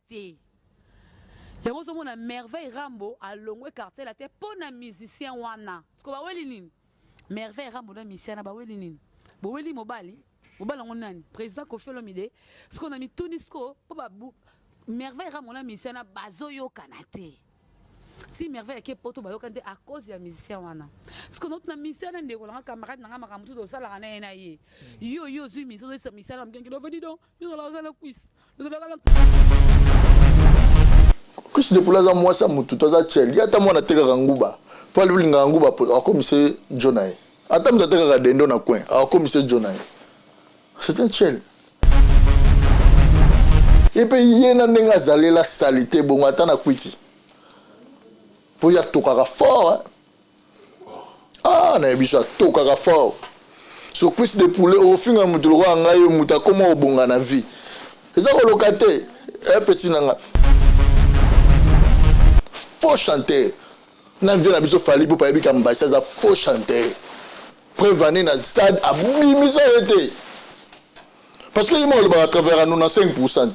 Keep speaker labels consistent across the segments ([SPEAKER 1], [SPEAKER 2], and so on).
[SPEAKER 1] te. Yango ozomona Merveille Rambo alongwe quartier latin mpo na musicien wana. Siko baweli nini? Merveille Rambo na musicien na baweli nini? Boweli mobali? Mobali yango nani? Président Koffi Olomide. Siko na mituni siko mpo ba Merveille Rambo na musicien na bazoyokana te. Si Merveille ake poto bayokani te à cause ya musicien wana. Siko na musicien na ndeko na nga camarade na nga makambo mosusu osalaka na ye na ye. Yo yo ozwi musicien ozoyesa musicien na mokengeli ovandi donc ozalaka na cuisse.
[SPEAKER 2] Cuisse de poulet aza mwasi ya mutu to aza tchel ye ata mwana atekaka nguba po alingaka nguba akomise djo na ye ata mutu atekaka dendo na coin akomise djo na ye c'est un tchel ye mpe ye na ndenge azalela salite bongo ata na kwiti po ye atokaka fort hein? Ah, nayebi biso atokaka fort so cuisse de poulet ofinga moto lokola ngai yo moto akoma obonga na vie eza koloka te eh, petit na nga faux chanteur na vie na biso Fally Ipupa ayebi kambasi aza faux chanteur preuve année na stade abimisa ye te parce que ye moko alobaka à travers ya 95 pourcent.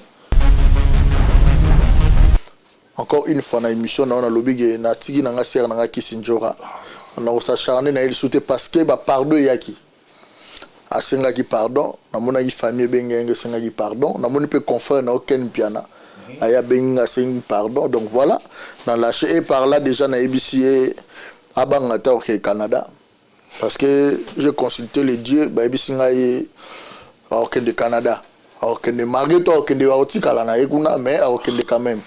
[SPEAKER 2] Encore une fois na emission na yo nalobi ke natiki na nga sœur na nga Kisi Ndjora nako s'acharner na ye lisusu te parce que ba pardon eyaki asengaki pardon namonaki famille ebengi nga esengaki pardon namoni pe confrère na yo Ken Mpiana aye abengi nga asengi pardon donc voilà na lâche et par là déjà nayebisi ye abanga ata okende Canada Parce que j'ai consulte le Dieu, bayebisi ngai akokende Canada. Akokende malgré tout akokende akotikala na ye kuna mais akokende quand même.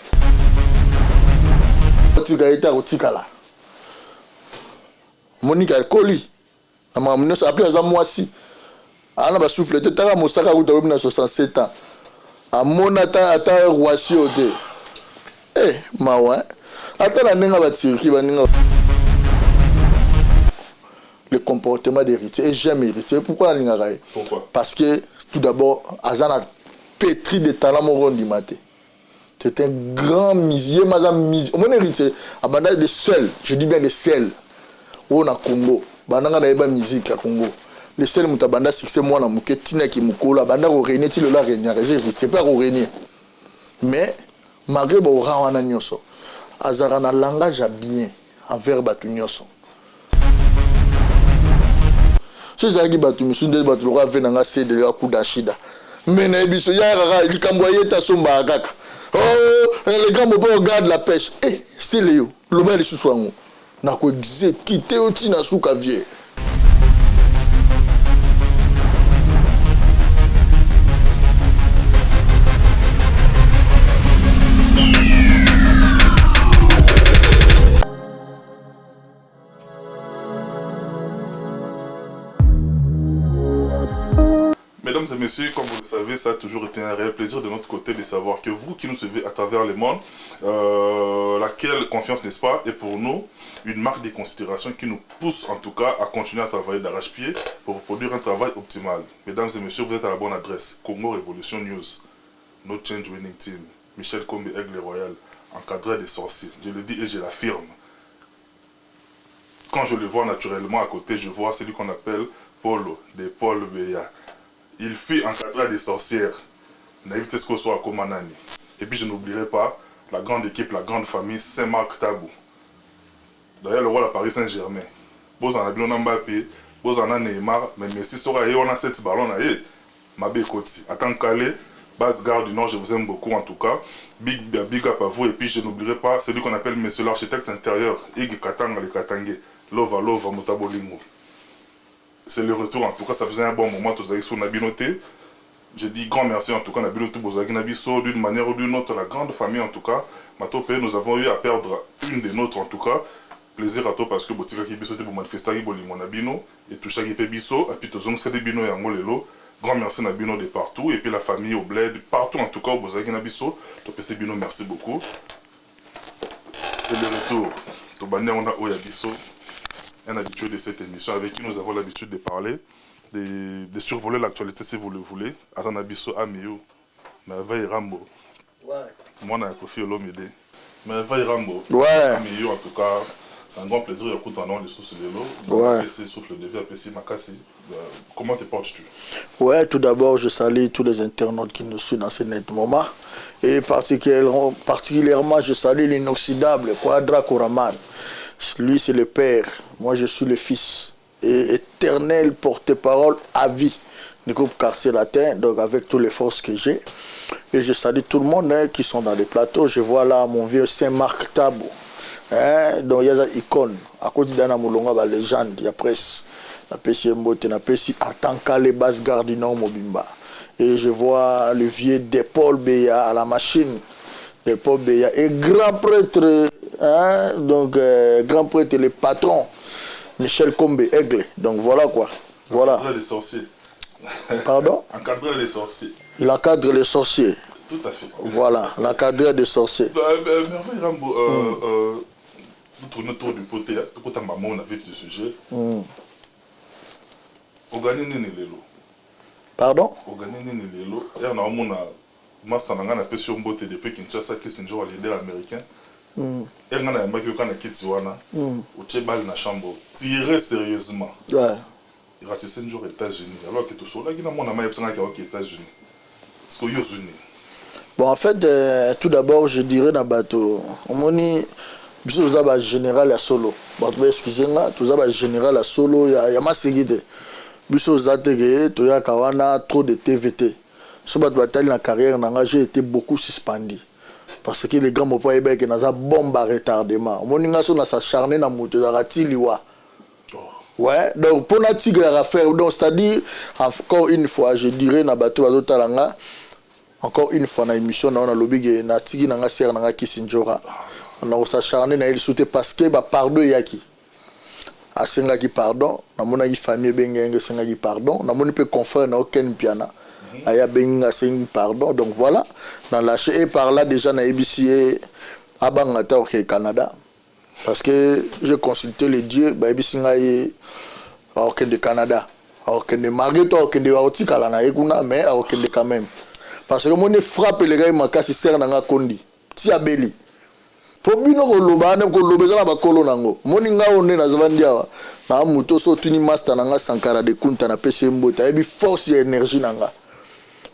[SPEAKER 2] Akotika ye te akotikala. Monique akoli na makambo nyonso après aza mwasi. Ana ba souffle te taka mosaka kuta oyebi na 67 ans. Amona ata ata Roissy oyo te. Eh mawa hein. Ata na ndenge ba Turquie ba ninga le comportement d'héritier et j'aime héritier pourquoi nalingaka ye parce que tout d'abord aza na pétri de talent moko ondima te c'est un grand musicien ye maza musicien omoni héritier abanda de seul je dis bien de seul oyo na Congo banda nga nayeba musique ya Congo le seul moto abanda succès mwana moke tina ki mokolo abanda ko régner ti lelo aregnaka eza héritier mpe ako régner mais malgré ba aura wana nyonso azalaka na langage ya bien envers bato nyonso so ezalaki bato misusu nde bato lokola ve na nga cede ya kuda shida me nayebi so ya kaka likambo ya ye te asombaka kaka oh, le grand mopao garde la pêche eh, sele yo loba lisusu yango Nako execute yo ti na suka vieux.
[SPEAKER 3] Mesdames et messieurs, comme vous le savez, ça a toujours été un réel plaisir de notre côté de savoir que vous qui nous suivez à travers le monde, euh, laquelle confiance, n'est-ce pas, est pour nous une marque de considération qui nous pousse en tout cas à continuer à travailler d'arrache-pied pour vous produire un travail optimal. Mesdames et messieurs, vous êtes à la bonne adresse. Congo Révolution News, No Change Winning Team, Michel Kombe Aigle Royal, encadré des sorciers. Je le dis et je l'affirme. Quand je le vois naturellement à côté, je vois celui qu'on appelle Polo, de Paul Beya. Il fut encadré des sorcières. Nayebi te sikoyo soki akoma nani. Et puis je n'oublierai pas la grande équipe, la grande famille Saint-Marc Tabu. D'ailleurs lokola Paris Saint-Germain, bozala na bino na Mbappe, bozala na Neymar, mais Messi soki aye wana 7 ballons na ye, mabe ekoti. Ata Nkale, base gare du Nord, je vous aime beaucoup en tout cas. Big, big up à vous. Et puis je n'oublierai pas celui qu'on appelle Monsieur l'architecte intérieur, Ig Katanga le Katangais. Lova Lova Mutabolingo. C'est le retour en tout cas, ça faisait un bon moment, tozalaki sur na bino te. Je dis grand merci en tout cas na bino tout bozalaki na biso d'une manière ou d'une autre, la grande famille en tout cas. Matope, nous avons eu à perdre une des nôtres en tout cas. Plaisir à toi parce que botikaki biso te, bo manifestaki bolingo na bino, et touchaki pe biso, et puis tozongisaki bino yango lelo. Grand merci na bino de partout, et puis la famille au bled, partout en tout cas bozalaki na biso, topesi bino merci beaucoup. C'est le retour. Tobandi yango na oyo ya biso, un habitué de cette émission avec qui nous avons l'habitude de parler, de survoler l'actualité si vous le voulez. Aza na biso Amiyu, Merveille Rambo, mwana ya Koffi Olomide. Merveille Rambo,
[SPEAKER 2] Ouais.
[SPEAKER 3] Amiyu en tout cas, C'est un grand plaisir ya kokutana na yo lisusu lelo.
[SPEAKER 2] Ouais.
[SPEAKER 3] Apesi souffle de vie, apesi makasi. Comment te portes-tu?
[SPEAKER 2] Ouais, tout d'abord, je salue tous les internautes qui nous suivent dans ce net moment. Et particulièrement, particulièrement je salue l'inoxydable Quadra Koraman. Lui, c'est le père. Moi, je suis le fils. Et éternel porte-parole à vie du groupe Quartier Latin, donc avec toutes les forces que j'ai. Et je salue tout le monde, hein, qui sont dans les plateaux. Je vois là mon vieux Saint-Marc Tabo. Hein, donc il y a icône. À côté d'Anna Moulonga, bah, légende, il y a presse. Napesi ye mbote, napesi Atankale, base gare du Nord Mobimba. Et je vois le vieux de Paul Beya à la machine. De Paul Beya et grand prêtre, hein, donc grand prêtre, le patron, Michel Kombe, Aigle. Donc voilà quoi. Voilà.
[SPEAKER 3] Encadrer les sorciers.
[SPEAKER 2] Pardon?
[SPEAKER 3] Encadrer les sorciers.
[SPEAKER 2] Il encadre les sorciers.
[SPEAKER 3] Tout à fait.
[SPEAKER 2] Voilà, l'encadreur des sorciers.
[SPEAKER 3] Bah, bah, Merveille Rambo, nous tournons autour du poté, tout côté maman, on a vif du sujet. Ogani nini lelo?
[SPEAKER 2] Pardon?
[SPEAKER 3] Ogani nini lelo? Ya na omona master na nga na pesi yo mbote depuis Kinshasa, Kissinger, leader américain. Ya nga na yambaki yo na kiti wana. Otie balle na chambre. Tirer sérieusement. Ratisse njour États-Unis. Alors que tout là, qui na mona ma yebisanga ki États-Unis. Parce que yo zuni.
[SPEAKER 2] Bon, en fait, tout d'abord, je dirais na bato, omoni biso toza ba général ya solo. Bato ba excuse nga, toza ba général ya solo ya maseki te. Biso toza te ke toyaka wana trop de TVT. So bato batali na carrière na nga, j'ai été beaucoup suspendu. Parce que les grands mopo ayebaki ke naza bombe à retardement. Omoni nga so na s'acharner na moto ezalaka ti liwa. Ouais, donc pour na tigre à faire, donc c'est-à-dire encore une fois, je dirais na bato bazotala nga, encore une fois na émission na na lobi ke na tiki na nga sere na nga Kisi Njora. Na s'acharner na ye lisusu te parce que ba pardon eyaki. Asengaki pardon, namonaki famille ebengenge esengaki pardon, namoni mpe confrère na Ken Mpiana. Aya abengi nga, asengi pardon, donc voilà, na lâché et par là déjà nayebisi ye abanga ta oke Canada. Parce que j'ai consulté les dieux, bayebisi ngai akokende Canada. Akokende malgré tout, akokende, akotikala na ye kuna, mais akokende quand même. Parce que moni frappe elekaki makasi, sere na nga kondi ti abeli. Po bino koloba wana, koloba eza na bakolo nango. Moni nga oyo nde nazovandi awa na moto, so otuni master na nga Sankara de Kunta, napesi ye mbote, ayebi force ya énergie na nga.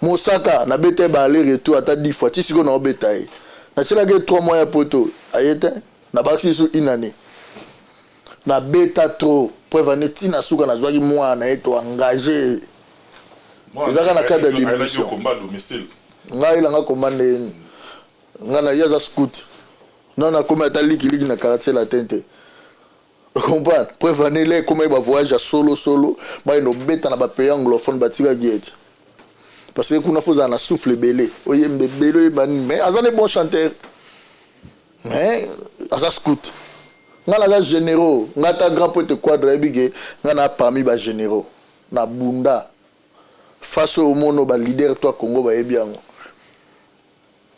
[SPEAKER 2] Mosaka nabeta ye ba aller retour ata 10 fois, ti sikoyo naobeta ye. Natielaki ye 3 mois ya poto, aye te, nabakisi lisu une année. Nabeta trop, preuve ane ntina suka nazwaki mwana na ye to engagé. Ezalaka na cadre ya diminution.
[SPEAKER 3] Combat à domicile.
[SPEAKER 2] Ngai elanga koma nde ngai na ye aza scout non, nakomi ata likiliki na Quartier Latin te, comprendre? Preuve ane le ekomaki bavoyage ya solo solo, bakende obeta na bapays anglophone, batikaki ye te parce que kuna fo ozala na souffle ebele, oyemba ebele, oyemba nini. Mais aza ne bon chanteur, mais aza scout. Ngai naza généraux, ngai ata grand poete Quadre ayebi ke ngai na parmi bagénéraux na bunda face oyo omona baleader to ya Congo bayebi yango.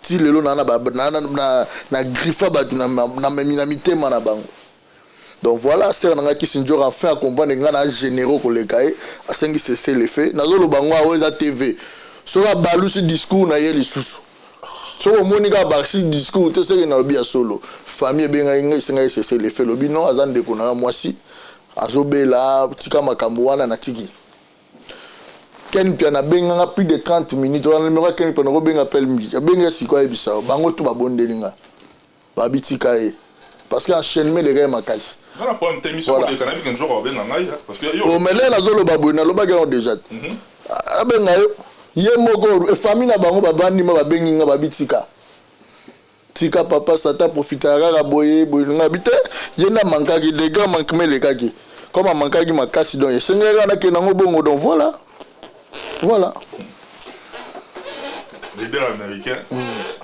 [SPEAKER 2] Ti lelo na griffa bato na mitema na bango. Donc voilà, sere na ngai Kisi Nzora, enfin acomprendre ngai na généraux koleka ye, asengi cessez le feu. Nazoloba ngo awa eza TV, soki abalusi discours na ye lisusu, soki omoni kaka bakisi discours te, soki nalobi ya solo, famille ebengaki ngai, esengaki cessez le feu, lobi non, aza ndeko na nga mwasi azobela, tika makambo wana, natiki. Ken Mpia nabenganga plus de 30 minutes wana, numéro ya Ken Mpia nakobenga appel midi, abengi sikoyo, ayebisa yo bango tu babondeli nga, babi tika ye parce que enchaînement elekaki makasi.
[SPEAKER 3] Nga na problème te, émission
[SPEAKER 2] Voilà.
[SPEAKER 3] koleka nayebi ke nzoko abenga ngai, parce que yo
[SPEAKER 2] Omele nazoloba boye, nalobaki yango déjà te. Abenga yo ye moko, famille na bango babandima, babengi nga, babi tika, tika papa, satan profitaka kaka boye boye. Nga bi te, ye nde amankaki de grand manquement elekaki, comme amankaki makasi, donc esengeli kaka nakende yango bongo. Donc voilà, voilà.
[SPEAKER 3] Leader américain,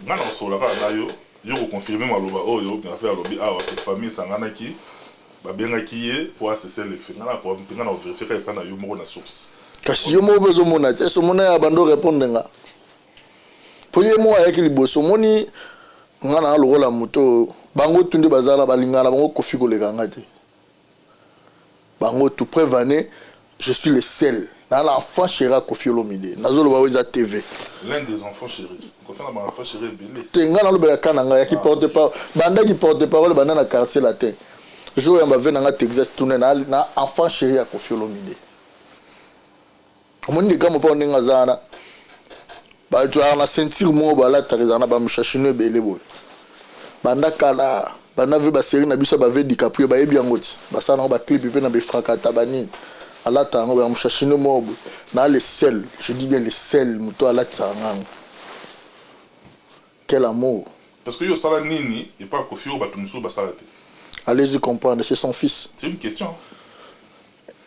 [SPEAKER 3] nga na kosola kaka na yo, yo koconfirme maloba oyo Merveille alobi awa ke famille esanganaki, babengaki ye po acesser le feu. Nga na problème te, nga na kovérifie kaka epai na yo moko na source.
[SPEAKER 2] Kasi yo moko mpe ozomona te, ese omona ya bando répondre nga mpo ye moko ayaki liboso. Omoni nga na lokola moto oyo bango tu nde bazala balingaka na bango Kofi koleka nga te, bango tout. Preuve année, je suis le seul na l'enfant chéri ya Kofi Olomide. Nazoloba oyo eza TV.
[SPEAKER 3] L'un des enfants chéris, Kofi na baenfant chéri ebele.
[SPEAKER 2] Te, nga nalobela ka na ngai yaki porte parole, bandaki porte parole banda na Quartier Latin. Jour yamba ve nanga Texas tourne na enfant chéri ya Koffi Olomide. Omoni likambo mpo ndenge aza wana, bato azalaka na ceinture moko balataka, ezalaka na bamushashino ebele boye. Banda kala, banda ve basérie na biso ba ve DiCaprio, bayebi yango ti basala yango baclip mpe na befrakata banini, alata yango ya mushashino moko boye. Na le seul, je dis bien le seul moto alatisaka ngango. Quel amour!
[SPEAKER 3] Parce que yo osala nini epa Koffi oyo bato mosusu basala te?
[SPEAKER 2] Allez-y comprendre, c'est son fils.
[SPEAKER 3] C'est une question.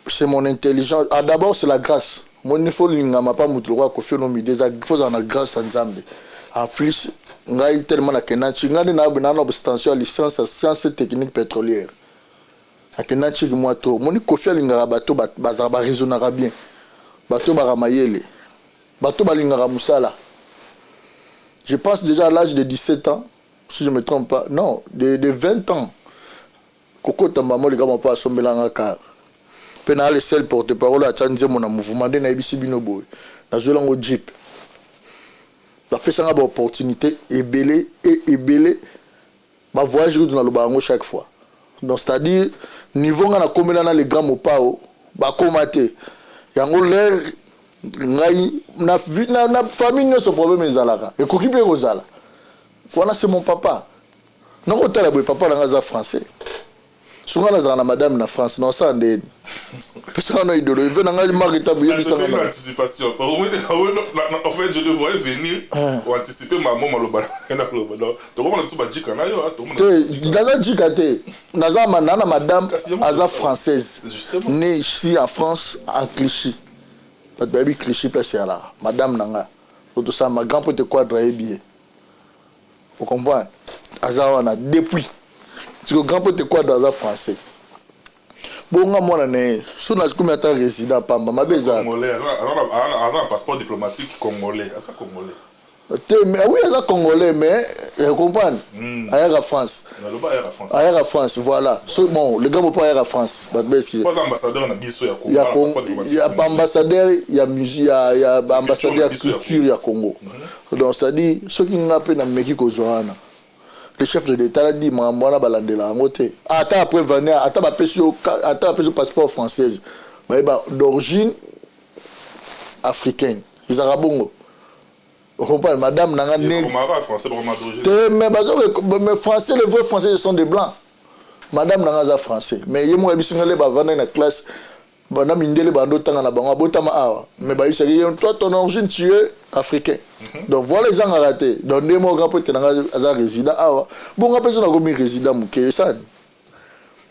[SPEAKER 2] C'est mon intelligence. Ah, d'abord c'est la grâce. Moni faut lingama pa mutu lokola Koffi Olomide, eza faut ozala na grâce ya Nzambe. En plus ngai tellement nakenda nti ngai nde na na obstention ya licence ya science et technique pétrolière, nakenda ntiki mwa to moni Koffi alingaka bato bazalaka, baraisonnaka bien, bato baka mayele, bato balingaka mosala. Je pense déjà à l'âge de 17 ans, si je me trompe pas, non, de 20 ans, kokota mama likama mpo asombelanga car mpe na le seul porte parole atya nzembo na mouvement. Nde nayebisi bino boye, nazwelango jeep, bapesanga baopportunité ebele e ebele, bavoyage kutu naloba yango chaque fois. Donc c'est à dire niveau nga nakomela na le grand Mopao, bakoma te yango. Lere ngai na famille nyonso problème ezalaka, ekoki mpe kozala wana. C'est mon papa. Nakotala boye, papa na nga aza français. Songa nazala na madame na France, naosala ndeni? Pesanga na idolo eve na ngai Mark Tabu, yebisanga.
[SPEAKER 3] Une anticipation. En fait, je te voyais venir anticiper mamo maloba na loba. Donc tokomona biso bajika na yo.
[SPEAKER 2] Te, naza jika te. Naza na madame aza française, né ici en France, en Clichy. Bato bayebi Clichy, place ezalaka madame na nga otosala ma grand pote Quadre, ayebi ye, ocomprendre? Aza wana depuis. Siko grand pote Quadre aza français, bonga mwana na ye so nakomi ata résident pamba, mabe eza.
[SPEAKER 3] Aza na passeport diplomatique congolais, aza congolais.
[SPEAKER 2] Te, mais oui, aza congolais, mais comprendre, ayaka France. Ayaka France, voilà. So bon, le grand mopo ayaka France, bato baexcuse.
[SPEAKER 3] Ambassadeur na biso
[SPEAKER 2] ya ambassadeur ya musique, ya ambassadeur ya culture ya Congo. Donc c'est à dire soki nga mpe nameki kozwa wana, le chef de l'État adi makambo wana balandela yango te. Ata après vane, ata bapesi yo, ata bapesi yo passeport française, bayeba d'origine africaine ezalaka bongo. Comprendre, madame nanga
[SPEAKER 3] ne
[SPEAKER 2] te, mais bazo, mais français, les vrais français, ce sont des blancs. Madame nanga aza français, mais ye moko ayebisi nga le bavandaki na classe bana mindele, bando otanga na bango, abotama awa, mais bayebisaki ye: toi, ton origine, tu es africain. Donc voilà, ezangaka te. Donc nde moko mpo ete nanga aza résident awa, bonga mpe so nakomi résident moke esani.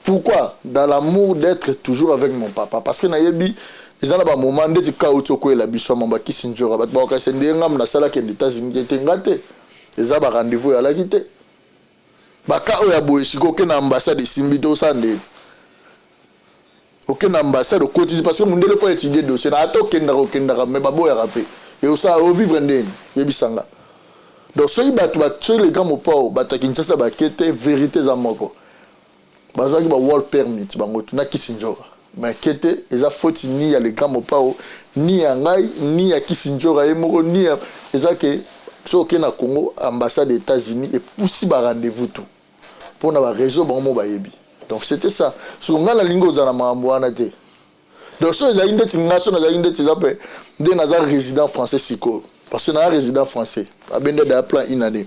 [SPEAKER 2] Pourquoi? Dans l'amour d'être toujours avec mon papa, parce que nayebi eza na bamoment ndeti ka outi okoyela biso mambo akisi nzoka, bato bakokasi nde ngambo nasalaki ende États-Unis te, te nga te, eza barendez-vous eyalaki te. Baka oyo ya boye, sikoyo oke na ambassade, esimbi te, osala ndeni? Oke na ambassade, okotisi, parce que mondele faut étudier dossier na ata okendaka, okendaka, mais baboyaka mpe osala ovivre ndeni? Yebisanga. Donc soki bato, soki le grand Mopao, bato ya Kinshasa bake te, vérité eza moko, bazwaki ba work permit bango tunakisi nzoka, mais ke te, eza faute ni ya le grand Mopao, ni ya ngai, ni ya kisi nzoka ye moko, ni ya eza ke soki oke na Congo, ambassade États-Unis epusi barendez-vous tout mpona baréseau bango mo bayebi. Donc c'était ça. Soki ngai nalingi ozala na makambo wana te. Donc so ezalaki ndeti nga, so nazalaki ndeti eza mpe nde naza résident français sikoyo, parce que naza résident français, abende daya plan une année,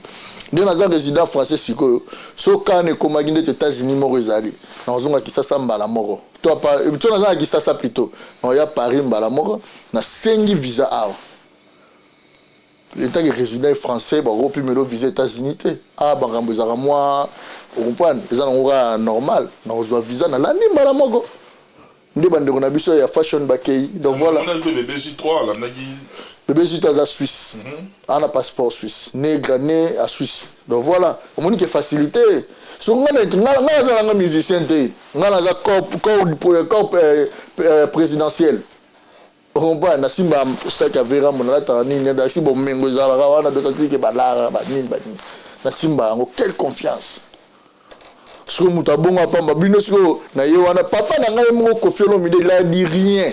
[SPEAKER 2] nde naza résident français sikoyo. So kana ekomaki ndeti États-Unis moko ezali, nazonga Kisasa mbala moko, to to naza na Kisasa plutôt, naoya Paris mbala moko, nasengi visa awa en tant que résident français. Bakopimela visa États-Unis te. Ah, makambo ezalaka mwa ocomprendre, eza nango kaka normal. Nakozwa visa, nalandi mbala moko nde bandeko na biso ya fashion bakei. Donc voilà.
[SPEAKER 3] Bébé J3 alandaki.
[SPEAKER 2] Bébé J3 aza suisse, ana passeport suisse, né né à Suisse. Donc voilà, omoni ke facilité. So nga nga naza nanga musicien te, nga naza corps présidentiel, ocomprendre? Nasimba sac ya verambo, nalataka nini, nasi bomengo ezalaka wana, dosatike balara banini banini, nasimba yango. Quelle confiance! Soki moto abongo apamba bino sikoyo na ye wana, papa na ngai moko Koffi Olomide, il a dit rien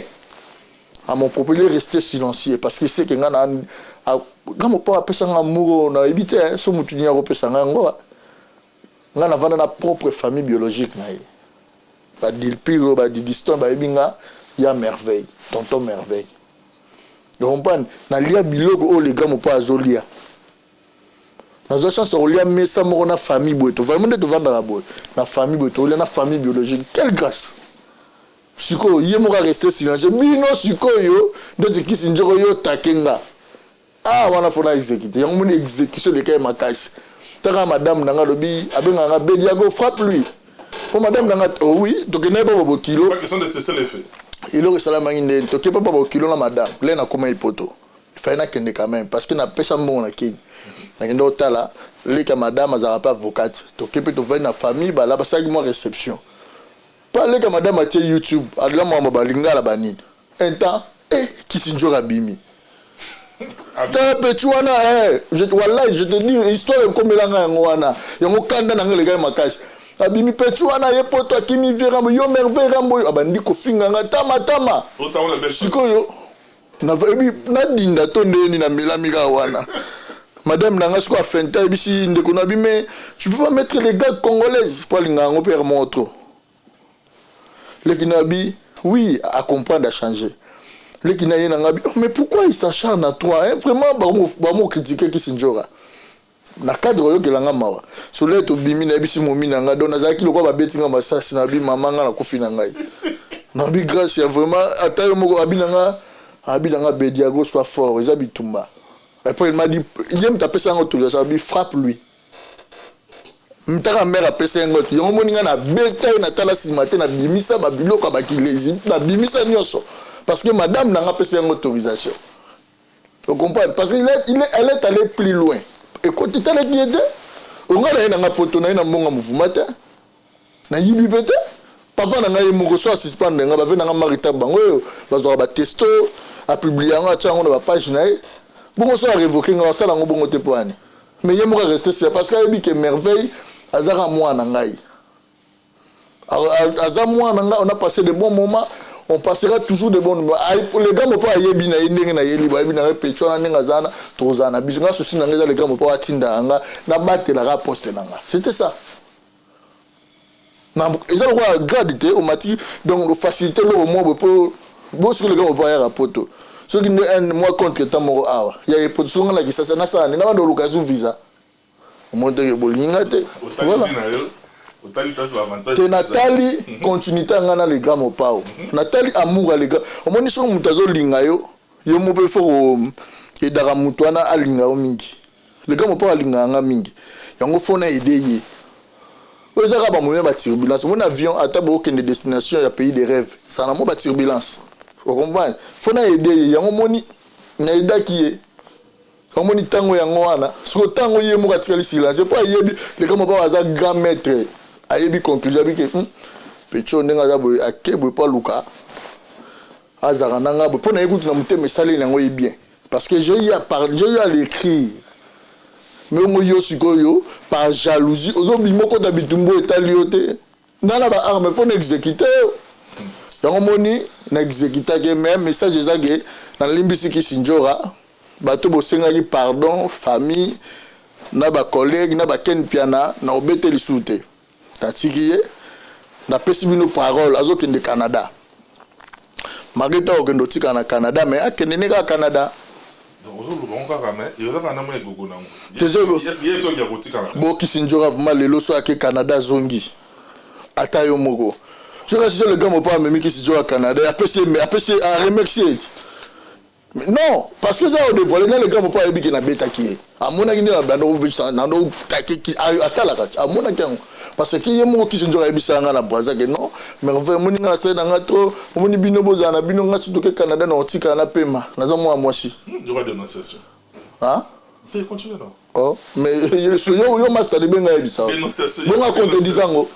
[SPEAKER 2] à mon propos, il est resté silencieux parce que c'est que nga na nga mopa apesanga amour, nayebi te so motu nini akopesa ngai yango. Nga navanda na propre famille biologique na ye. Badilpiro, badidiston bayebi nga ya Merveille, tonton Merveille. Comprendre, nalia biloko oyo le grand mopa azolia. Nazwa chance ya kolia mesa moko na famille boye, tovandi nde tovandaka boye na famille boye, tolia na famille biologique. Quelle grâce! Sikoyo ye moko areste silencieux. Bino sikoyo ndeti kisi nzoko yo take nga. Ah, wana fo na exécuter yango. Moni exécution eleka ye makasi. Taka madame na nga alobi, abengaka nga Bediago, frappe lui mpo madame na nga. Oh oui, tokendaki mpa babokilo.
[SPEAKER 3] Pas question de cesser les faits.
[SPEAKER 2] Eloko esalamaki nde toke mpa babokilo na madame le nakoma epoto. Efai nakende quand même parce que napesa mbongo na kini, nakende kotala leki ya madame, azalaka mpe avocate. Toke mpe tovandi na famille, bala basalaki mwa réception mpa leki ya madame. Atie YouTube, alela makambo balingala banini. Un temps kisi nzoka abimi ta petit wana. Wallahi, je te dis, histoire ekomelanga yango wana. Yango kanda na ngai elekai makasi. Abimi petit wana ye poto, akimi vie Rambo. Yo Merveille Rambo oyo abandi kofinga nga tama tama. Sikoyo nayebi nadinda to ndeni namelami kaka wana. Madame na nga sikoyo afente, ayebisi ndeko na bi: "Mais tu peux pas mettre les gars congolaises?" Po alinga yango mpe moko trop. Leki na bi oui, acomprendre, achanger. Leki na ye na nga bi: "Oh, mais pourquoi il s'acharne à toi, hein?" Vraiment bamo critiquer kisi nzora na cadre oyokelanga mawa. Soleil tobimi, nayebisi momi na nga, donc nazalaki lokola babeti nga masasi. Nabi: "Mama, nga nakufi na ngai." Nabi: "Grâce ya vraiment ata yo moko." Abi na nga, abi na nga: "Bediago, sois fort, eza bitumba." Après il m'a dit, ye moto apesa yango autorisation, abi: "Frappe lui." Ntaka mare apesa yango yango. Moni ngai nabeta ye, natala nsima te, nabimisa babiloko ya bakilezi, nabimisa nyonso parce que madame na nga apesa yango autorisation. Ocomprendre? Parce que elle est allée plus loin. Ekoti talaki ye te. Onga na ye nanga poto na ye na mbongo mofuma te, nayibi mpe te. Papa na ngai ye moko so asuspendre nga, bave nanga marita bango oyo bazwaka batesto, apublie yango, atya yango na bapage na ye. Bongo so arévoke nga, asala yango bongo te. Mpo ani? Mais ye moko areste sia parce que ayebi ke Merveille azaka mwana ngai, aza mwana ngai. On a passé de bons moments, on passera toujours de bons moments. Le grand mopo ayebi na ye ndenge nayeli, bayebi na ngai pecho wana ndenge aza wana, tokozala na biso. Nga susi na ngai eza le grand mopo atindaka nga nabatelaka poste na nga. C'était ça, eza lokola grade te omati, donc facilité eloko moko boye mpo bosoki le grand mopo ayaka poto, soki nde un mois contre temps moko awa ya ye poto, soki nga na Kisasa nasala nde nabanda oluka zu visa, omoni teke bolinga te. Voilà te. Natali continuité ya ngai na le grand mopao, natali amour ya le grand. Omoni, soki moto azolinga yo, yo mo mpe fo edaka moto wana alinga yo mingi. Le grand mopao alingaka nga mingi, yango fo na aide ye. Oyo eza kaka bamoyen baturbulence. Omoni avion, ata bookende destination ya pays de rêve, ezala na mwa baturbulence. Ocomprendre? Fo na aide ye. Yango moni nayedaki ye. Omoni ntango yango wana, soki ntango ye moko atikali silence mpo ayebi le grand mopao aza grand maître, ayebi conclusion, abi ke pecho ndenge aza boye, ake boye mpo aluka azalaka na nga boye mpo na ye. Kutu na motema esaleli yango ye bien parce que j'ai eu à parler, j'ai eu à l'écrire. Mais ongo yo sikoyo par jalousie ozobima okota bitumbu etali yo te. Nga na baarme, fo na exécute yango. Moni na exécutaki, mais message eza ke nalimbisi Kisinjora, bato bosengaki pardon, famille na bacollègue na baken Piana. Na obete lisusu te, natiki ye, napesi bino parole. Azokende Canada, malgré ntango okende otika na Canada, mais akende ne kaka Canada.
[SPEAKER 3] Ozoloba ngo kaka, mais eza kaka na mwa egogo nango. Ye soki akotikala.
[SPEAKER 2] Bokisi nzoka vraiment lelo so ake Canada, azongi ata yo moko. Soki asisi, le grand mopa amemi kisi nzoka Canada, apesi, apesi, aremercie eti non, parce que eza odévoile na le grand mopa. Ayebi ke nabetaki ye, amonaki nde nando taki atalaka, amonaki yango parce que ye moko kisi nzoka ayebisaka nga na Braza ke: "Non, Merveille, omoni nga nasali na nga trop, omoni bino bozala na bino, nga surtout ke Canada na otikala na pema, naza mwana mwasi."
[SPEAKER 3] Yoka dénonciation.
[SPEAKER 2] Ah.
[SPEAKER 3] Te, continue non.
[SPEAKER 2] Oh, mais yo master libenga ayebisa bongo akontredisa yango.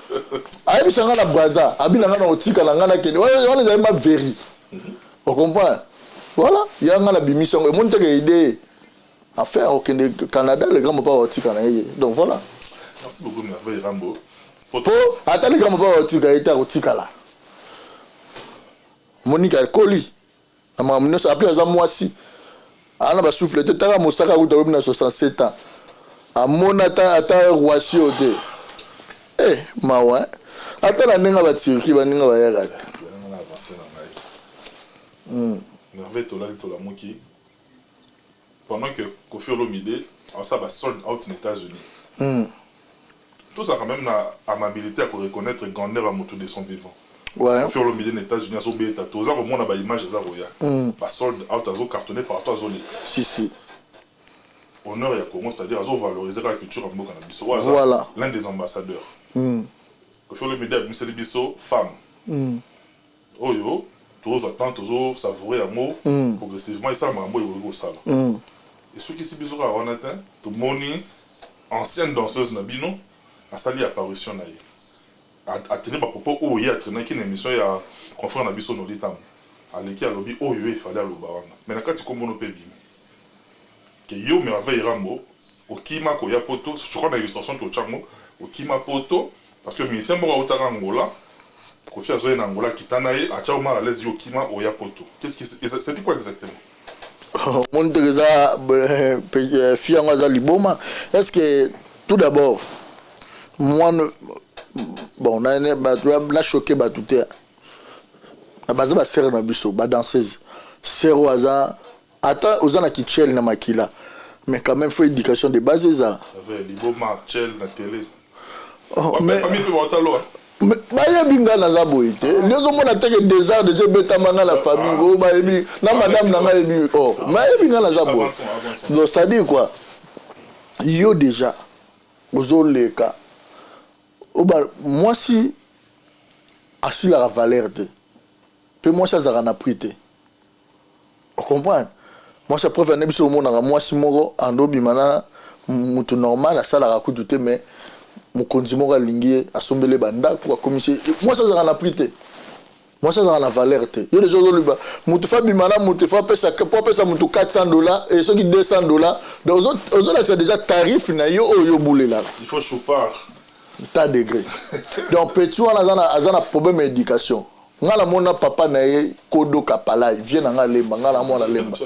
[SPEAKER 2] Ayebisa nga na Braza, abi na nga na otikala nga nakende wana, ezali ma veri. Ocomprendre? Voilà, ya nga na bimisi yango, emoni teke idée affaire okende Canada, le grand mopa otika na ye. Donc voilà.
[SPEAKER 3] Merci beaucoup, Merveille Rambo.
[SPEAKER 2] Po ata le grand mopa otika ye te, akotikala. Monika akoli na makambo nyonso. Apres aza mwasi, aa na basouffle te. Taka mosaka akuta oyebi na 67 ans, amona ata ata roisi oyo te. Mawa. Ata na ndenge baturki baninga bayaka te.
[SPEAKER 3] Na avance na ngai. Merveille, tolali, tolamuki pendant que Kofi Olomide asala ba sold out na États-Unis. Tozala quand même na amabilité ya koreconnaître grandeur ya moto de son vivant. Kofi Olomide na États-Unis azobeta, toza komona baimage eza koya, basold out, azocartonne partout, azoleka.
[SPEAKER 2] Si si.
[SPEAKER 3] Honneur ya Congo, c'est-à-dire azovaloriser kaka culture ya mboka na biso. Oyo aza l'un des ambassadeurs. Kofi Olomide abimiseli biso femme oyo tozwa temps, tozosavoure yango progressivement, esala makambo oyo ekoki kosala. Esukisi biso kaka wana te. Tomoni ancienne danseuse na bino asali apparition na ye, atene bapropos oyo ye atraînaki na émission ya confrère na biso Noli Ntango aleki, alobi oyo efali aloba wana. Mais na kati kombono mpe ebimi ke yo Merveille Rambo okima koya Poto. Je crois na illustration totyango, okima Poto parce que musicien moko autaka Angola, Kofi azoye na Angola, akita na ye, atya mal à l'aise, yo okima oya Poto. Qu'est-ce qui, c'était quoi exactement?
[SPEAKER 2] Omoni teke eza fi yango aza liboma. Est ce que tout d'abord mwana, bon, bato nachoquer bato te, na baza basere na biso badanseuse, sere oyo aza, ata oza na kichele na makila, mais quand même faut éducation de base ezala.
[SPEAKER 3] Liboma chel na télé.
[SPEAKER 2] Oh, mais
[SPEAKER 3] famille mpe baotaloa.
[SPEAKER 2] Bayebi nga naza boye te. Li ozomona teke désordre eza ebetama nga na famille oyo, bayebi na madame na ngai, yebi, oh, bayebi nga naza boye. Donc c'est à dire quoi? Yo déjà ozoleka oba mwasi asilaka valeur te, mpe mwasi azalaka na prix te, ocomprendre? Mwasi, preuve ane biso omonaka mwasi moko andobima na mutu normal, asalaka kutu te, mais mokonzi moko alingi ye, asombeli bandako, akomisi. Mwasi azalaka na prix te, mwasi azalaka na valeur te. Yo deja ozoloba mutu fa bima na mutu, fa apesa, po apesa mutu 400 $ e soki 200 $. Donc ozolakisa déjà tarif na yo oyo obulelaka.
[SPEAKER 3] Il faut choupar.
[SPEAKER 2] Ta degré. Donc petit wana aza na problème ya éducation. Nga namona papa na ye Kodoka Palai, vie na nga Lemba, nga na mwana Lemba,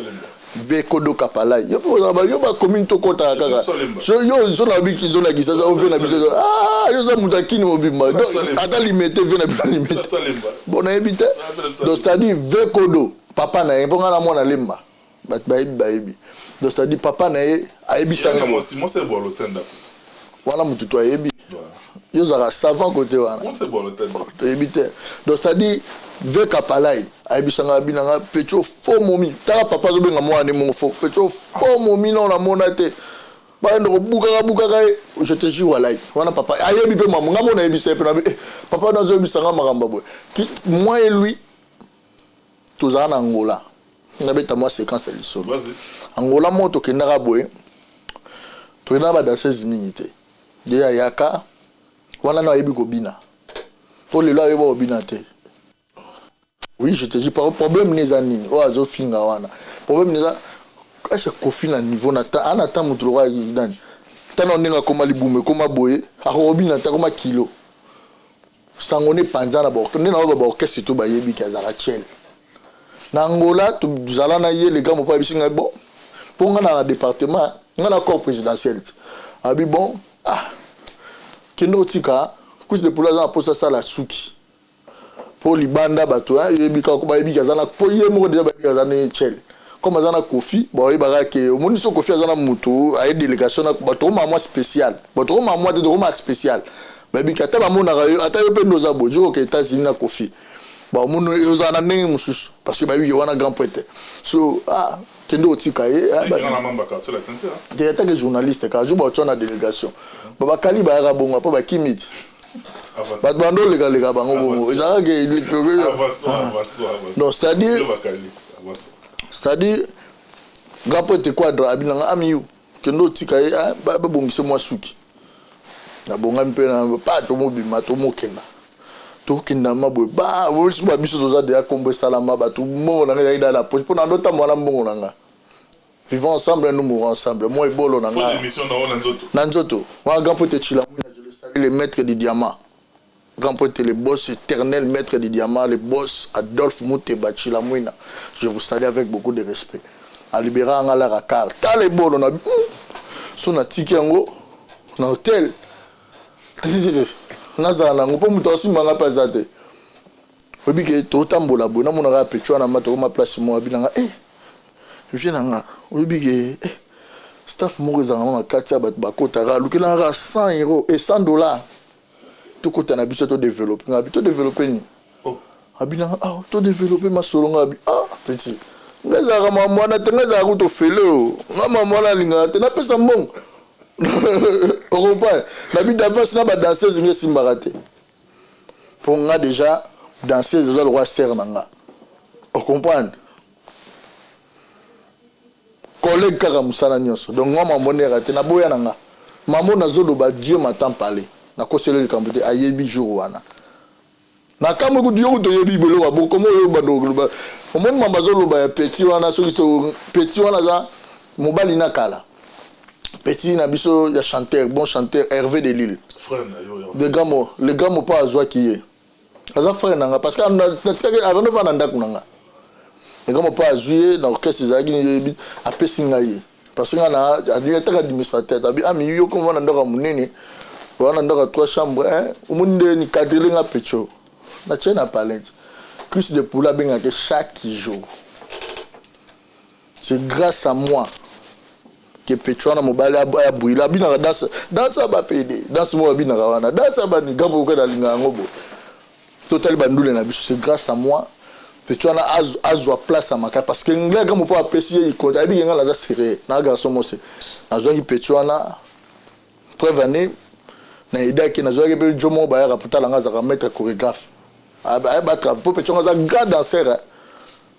[SPEAKER 2] vie Kodoka Palai. Yo mpe ozala, yo bacommune tokɔtaka kaka. So yo so na biki ozolakisa o vie na biso. Ah, yo oza moto akini mobimba. Donc ata Limete, vie na biso Limete, bon, nayebi te. Donc c'est à dire ve Kodo, papa na ye, mpo nga na mwana Lemba, bato bayebi, bayebi. Donc c'est à dire papa na ye ayebisanga wana motu to ayebi. Yo ozalaka savant côté wana, toyebi te. Donc c'est à dire veka Palai ayebisanga, abinanga petit fo momi. Taka papa azobenga mwana ne moko fo petit fo momi. Na namona te, bayende kobukaka bukaka ye. Je te jure, walai wana papa ayebi mpe mamo nga mona ayebisa ye mpe na papa wana azoyebisanga makambo boye. Moi et lui tozala na Angola, nabeta mwa séquence ya lisolo. Angola moko tokendaka boye, tokendaka badanseuse mingi te. De ayaka wana na ayebi kobina, mpo lelo ayeba kobina te. Oui, je te dis, problème ne eza nini oyo azofinga wana? Problème ne eza ese Kofi na niveau na ta ana ta motu lokola nani, tana ndenge akóma libumu, ekóma boye, akokobina te, akóma kilo. Sango ne panza na nde na oyo baorchestre to bayebi ke azalaka tiele na Angola. Tozala na ye, le grand mopo ayebisi ngai, bon, mpo nga na département, nga na corps présidentiel ti abi, bon, ah, kende otika cuisse de poule, aza na mposa asala suki mpo libanda bato yebi kaka, bayebi aza na, mpo ye moko deja bayebi aza na tiele comme aza na Kofi. Bayebaka ke omoni so Kofi aza na motu aye délégation na bato, okoma mwa spécial, bato okoma mwa te, tokoma spécial. Bayebiki ata bamonaka yo, ata yo mpe nde oza boye, jour oke États-Unis na Kofi, baomoni ozala na ndenge mosusu parce que bayebi ke wana grand prêtre. So ah, kende otika ye te, atake journaliste kaka jour baotya na délégation, bakali bayaka bongo mpo bakimi ti bato bando olekaleka bango bongo, ezalaka ke. Donc c'est-à-dire grand prêtre Quadra abinanga amiyu, kende otika ye, babongise mwa suki. Nabongami mpe na pa, tomobima, tomokenda, tokenda ma boye ba soki babiso toza deya nkombo esalama. Bato mbongo na ngai ezalaki da na poche mpo na ndotambo wana, mbongo na nga, vivons ensemble, nous mourons ensemble. Moi ebolo na nga na nzoto wana. Grand prêtre Chilamwina, je le salue, le maître du diamant, grand prêtre, le boss éternel, maître du diamant, le boss Adolphe Muteba Chilamwina, je vous salue avec beaucoup de respect. Alibera nga laka car tala ebolo na so natiki yango na hôtel. Nazala nango mpo moto asimbanga mpe aza te. Oyebi ke totambola boye, namonaka pecho wana ma tokoma place moko, abi nanga eh vie na nga, oyebi ke eh, staff moko ezalaka ngo na kati ya bato bakotaka, alukelanga 100 € et 100 $, tokota na biso, todéveloppe. Nga abi todéveloppe nini?
[SPEAKER 3] Oh.
[SPEAKER 2] Abi nanga ah, todéveloppe masolo. Nga abi ah, petit, nga ezalaka mambo wana te, nga ezalaka kutu ofele o nga mambo wana alingaka te, napesa mbongo, ocomprendre? Nabi d'avance na badanseuse, nga esimbaka te, mpo nga déjà danseuse eza lokwa sere na nga, ocomprendre? Collègue kaka mosala nyonso. Donc nga mambo ndeka te, naboya na nga mambo nazoloba. Dieu m'entend parler, nakoseli likambo te, ayebi jour wana nakamwe kutu yo kutu oyebi biloko ya bokomo oyo bando koloba. Omoni mambo azoloba ya petit wana, soki to petit wana aza mobali na kala, petit na biso ya chanteur, bon chanteur Hervé de Lille.
[SPEAKER 3] Frère na yo.
[SPEAKER 2] Le grand mo, le grand mopa azwaki ye, aza frère na nga, parce que natikaki avant ovanda na ndako na nga. Le grand mopa azwi ye na orchestre ezalaki yebi, apesi ngai ye, parce que nga na ataka administrateur abi ami yo komo na ndako ya monene wana, ndako ya trois chambre, omoni nde ni cadrele nga pecho natie na palais. Cuisse de poulet abengaka chaque jour. C'est grâce à moi ke pecho wana mobali abwila, abinaka danse, danse ya bapede, danse moko abinaka wana, danse ya bani grave okoki alinga yango bo totali bandule na biso. C'est grâce à moi pecho wana azwa place ya makasi, parce que ngai kamo mpo apesi ye ikonte, ayebi ke ngai naza sérieux na garçon mose. Nazwaki pecho wana, preuve année nayedaki, nazwaki mpe jo moko bayaka potala nga, azalaka maître chorégraphe, ayebaka mpo pecho ngo aza grand danseur,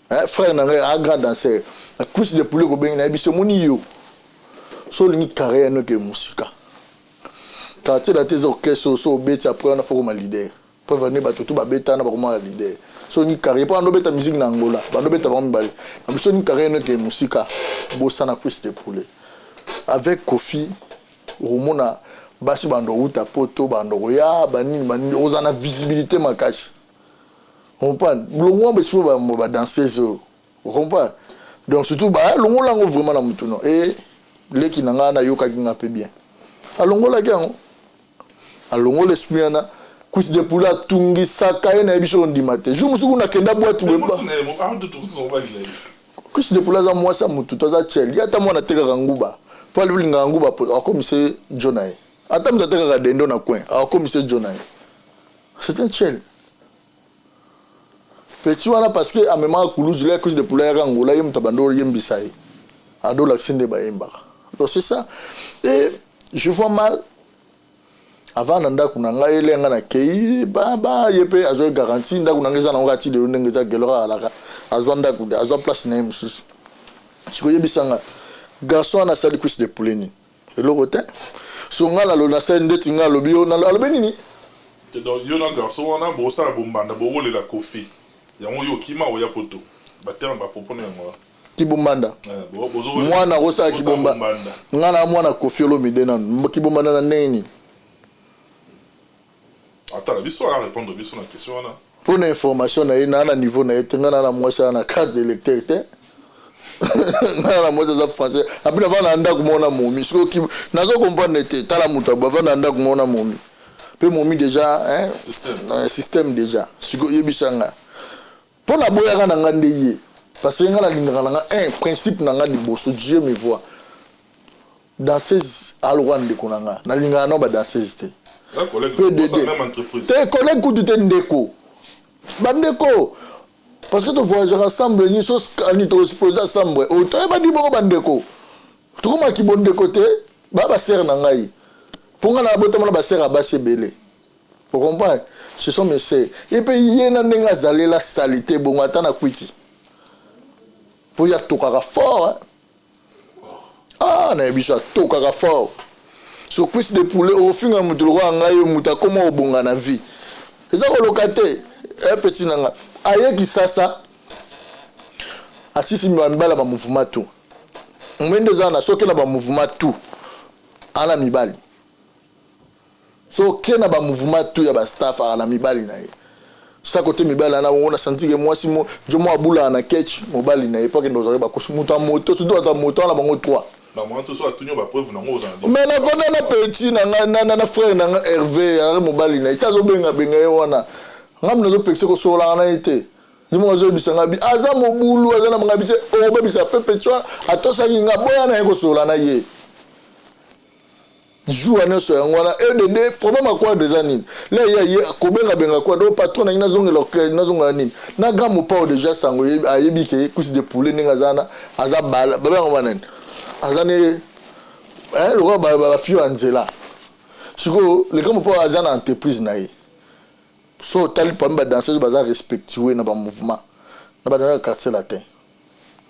[SPEAKER 2] hein, frère na ngai a grand danseur. Na cuisse de poulet kobengi, nayebi so omoni yo so olingi carrière noke mosika, quartier la te eza orchestre so obeti, après wana fokoma leader. Preuve ane bato tu babetana, bakoma na leader. So olingi carrière, mpo bando obeta musique na Angola, bando obeta bango mibale na biso, olingi carrière noke mosika, bosana cuisse de poulet avec Kofi, okomona basi bando outa poto, bando koya banini banini, okozala na visibilité makasi, comprendre? Longwa besiko badanseuse oyo, comprendre? Donc surtout balongola yango vraiment na mutu no e leki na ngai, nayokaki nga mpe bien, alongolaki yango, alongola esprit wana. Cuisse de poulet atungisaka ye, nayebi soki ondima te, jour mosuku nakenda boîte boye. Cuisse de poulet aza mwasi ya motu to aza chel ye, ata mwana atekaka nguba mpo alingaka nguba, akomise jo na ye, ata moto atekaka dendo na coin, akomise jo na ye. C'est un chel petit wana, parce que amemaka kuluzu la cuisse de poulet ayaka Ngola, ye moto abandi oyembisa ye, adolakisi nde bayembaka. Donc c'est ça, et je vois mal avant na ndako na ngai elenga nakei ba ye mpe azwaki garantie. Ndako na ngai eza nango kati lelo ndenge eza gelor, alaka azwa ndako, azwa place na ye mosusu. Sikoyo oyebisanga, garçon wana asali cuisse de poulet nini? Eloko te. So ngai nalobi, nasali ndeti ngai alobi yo, alobi nini?
[SPEAKER 3] Donc yo na garçon wana bosala bombanda, bokolela Kofi yango, yo okima oya poto, baterme bapropos na yango.
[SPEAKER 2] Kibombanda, mwana akosala kibomba, ngai na mwana Kofi Olomide nanu kibombanda na ndenge nini?
[SPEAKER 3] Atala biso, ala répondre biso na question wana.
[SPEAKER 2] Mpo na information na ye, naa na niveau na ye te. Ngai naa na mwasi aza na carte d'électeur te, ngai na mwasi aza français, api navanda na ndako moko na momi. Soki nazo comprendre te, tala moto bavanda na ndako moko na momi mpe momi déjà, hein, système déjà. Sikoyo oyebisa nga mpo naboyaka na nga nde ye, parce que nga nalingaka na nga un principe na nga liboso. Dieu me voit, danseuse alokwa ndeko na nga, nalingaka nao badanseuse te. Te, collègue kutu te, ndeko, bandeko, parce que tovoyageaka ensemble nyonso, ani toexpose ensemble, toyebani bongo, bandeko, tokomaki bondeko te, baya basere na ngai, mpo ngai na botama na basere ya basi ebele, ocomprendre? Ce sont mes sœurs. Ye mpe ye na ndenge azalela saleté bongo, ata na kwiti mpo ye atokaka fort. Ah, nayebi so atokaka fort. So cuisse de poulet ofinga moto lokola ngai, yo moto akóma kobonga na vie, eza koloka te. Petit na nga aye Kisasa, asisi mibali ya bamouvement tout. Mwende eza na soki na bamouvement tout ana mibali, so oke na bamouvement tout ya bastaff, aka na mibali na ye. Sa kote mibali wana bongo, na santi ke mwasi mo jo mo abulaka na ketch mobali na ye mpo akende kozwaki bakosi moto ya moto, surtout bato ya moto wana bango 3. Mais navanda na petit na nga na frère na nga Hervé, azalaki mobali na ye ti azobenga benga ye wana, nga mutu nazopekisa kosololaka na ye te. Ye moko azoyebisa nga bi aza mobulu, aza na nga bi te okobebisa pe petit wana atosaki nga boya na ye kosolola na ye. Zuwa nionso yango wana EDD problème ya quadre eza nini le ye aye kobenga benga quadre oh patron nangi nazongela orchestre nazongela nini na grand mopao dejà sango ayebi ke cuisse de poulet ndenge aza wana aza bala babenga ba nani aza ne hein lokola ba ba fio ya nzela sikoyo le grand mopao aza na entreprise na ye so otali parmi ba danseuses baza respectueux na ba mouvement na ba danseuses ya quartier latin.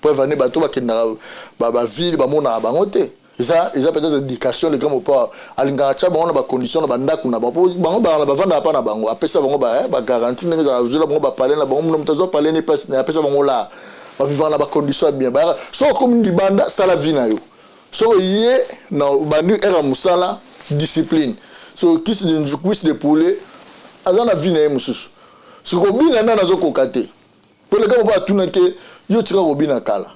[SPEAKER 2] Preuve en est bato bakendaka ba ba ville bamonaka bango te. Eza eza peut-être education le grand mopao alingaka atia bango na ba conditions na ba ndaku na bango po bango ba bavandaka pa na bango apesa bango ba ba garantie ndenge ezalaka azwela bango ba palais na bango moto azwa palais ne place na ye apesa bango lar ba vivaka na ba conditions ya bien bayaka soki okomi libanda sala vie na yo soki oye na obandi heure ya mosala discipline so cuisse de cuisse de poulet aza na vie na ye mosusu soki kobina nanu azokoka te. Po le gars moko atuna ke yo otika kobina kala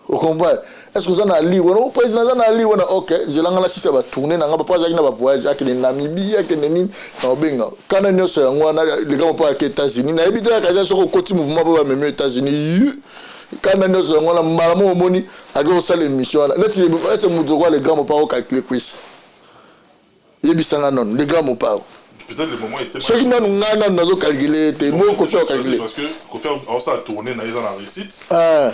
[SPEAKER 2] o comprendre est ce que oza na allure wana oh president aza na allure wana ok zela nga nasisa ba tourne na nga po azalaki na ba voyage akende Namibie akende nini na obenga kana nionso yango wana le gars moko ake Etats-Unis nayebi te kaka soki okoti mouvement po bamemi yo Etats-Unis yu kana nionso yango wana mbala moko omoni ake kosala émission wana neti est ce moto lokola le grand mopao calcule cuisse. Yebisa nga nanu le grand mopao.
[SPEAKER 3] Peut-être le moment était
[SPEAKER 2] Soki nanu nga nanu nazo calculer ye te bo Koffi ako calculer.
[SPEAKER 3] Parce que Koffi aosala tournée na ye eza na réussite.
[SPEAKER 2] Ah.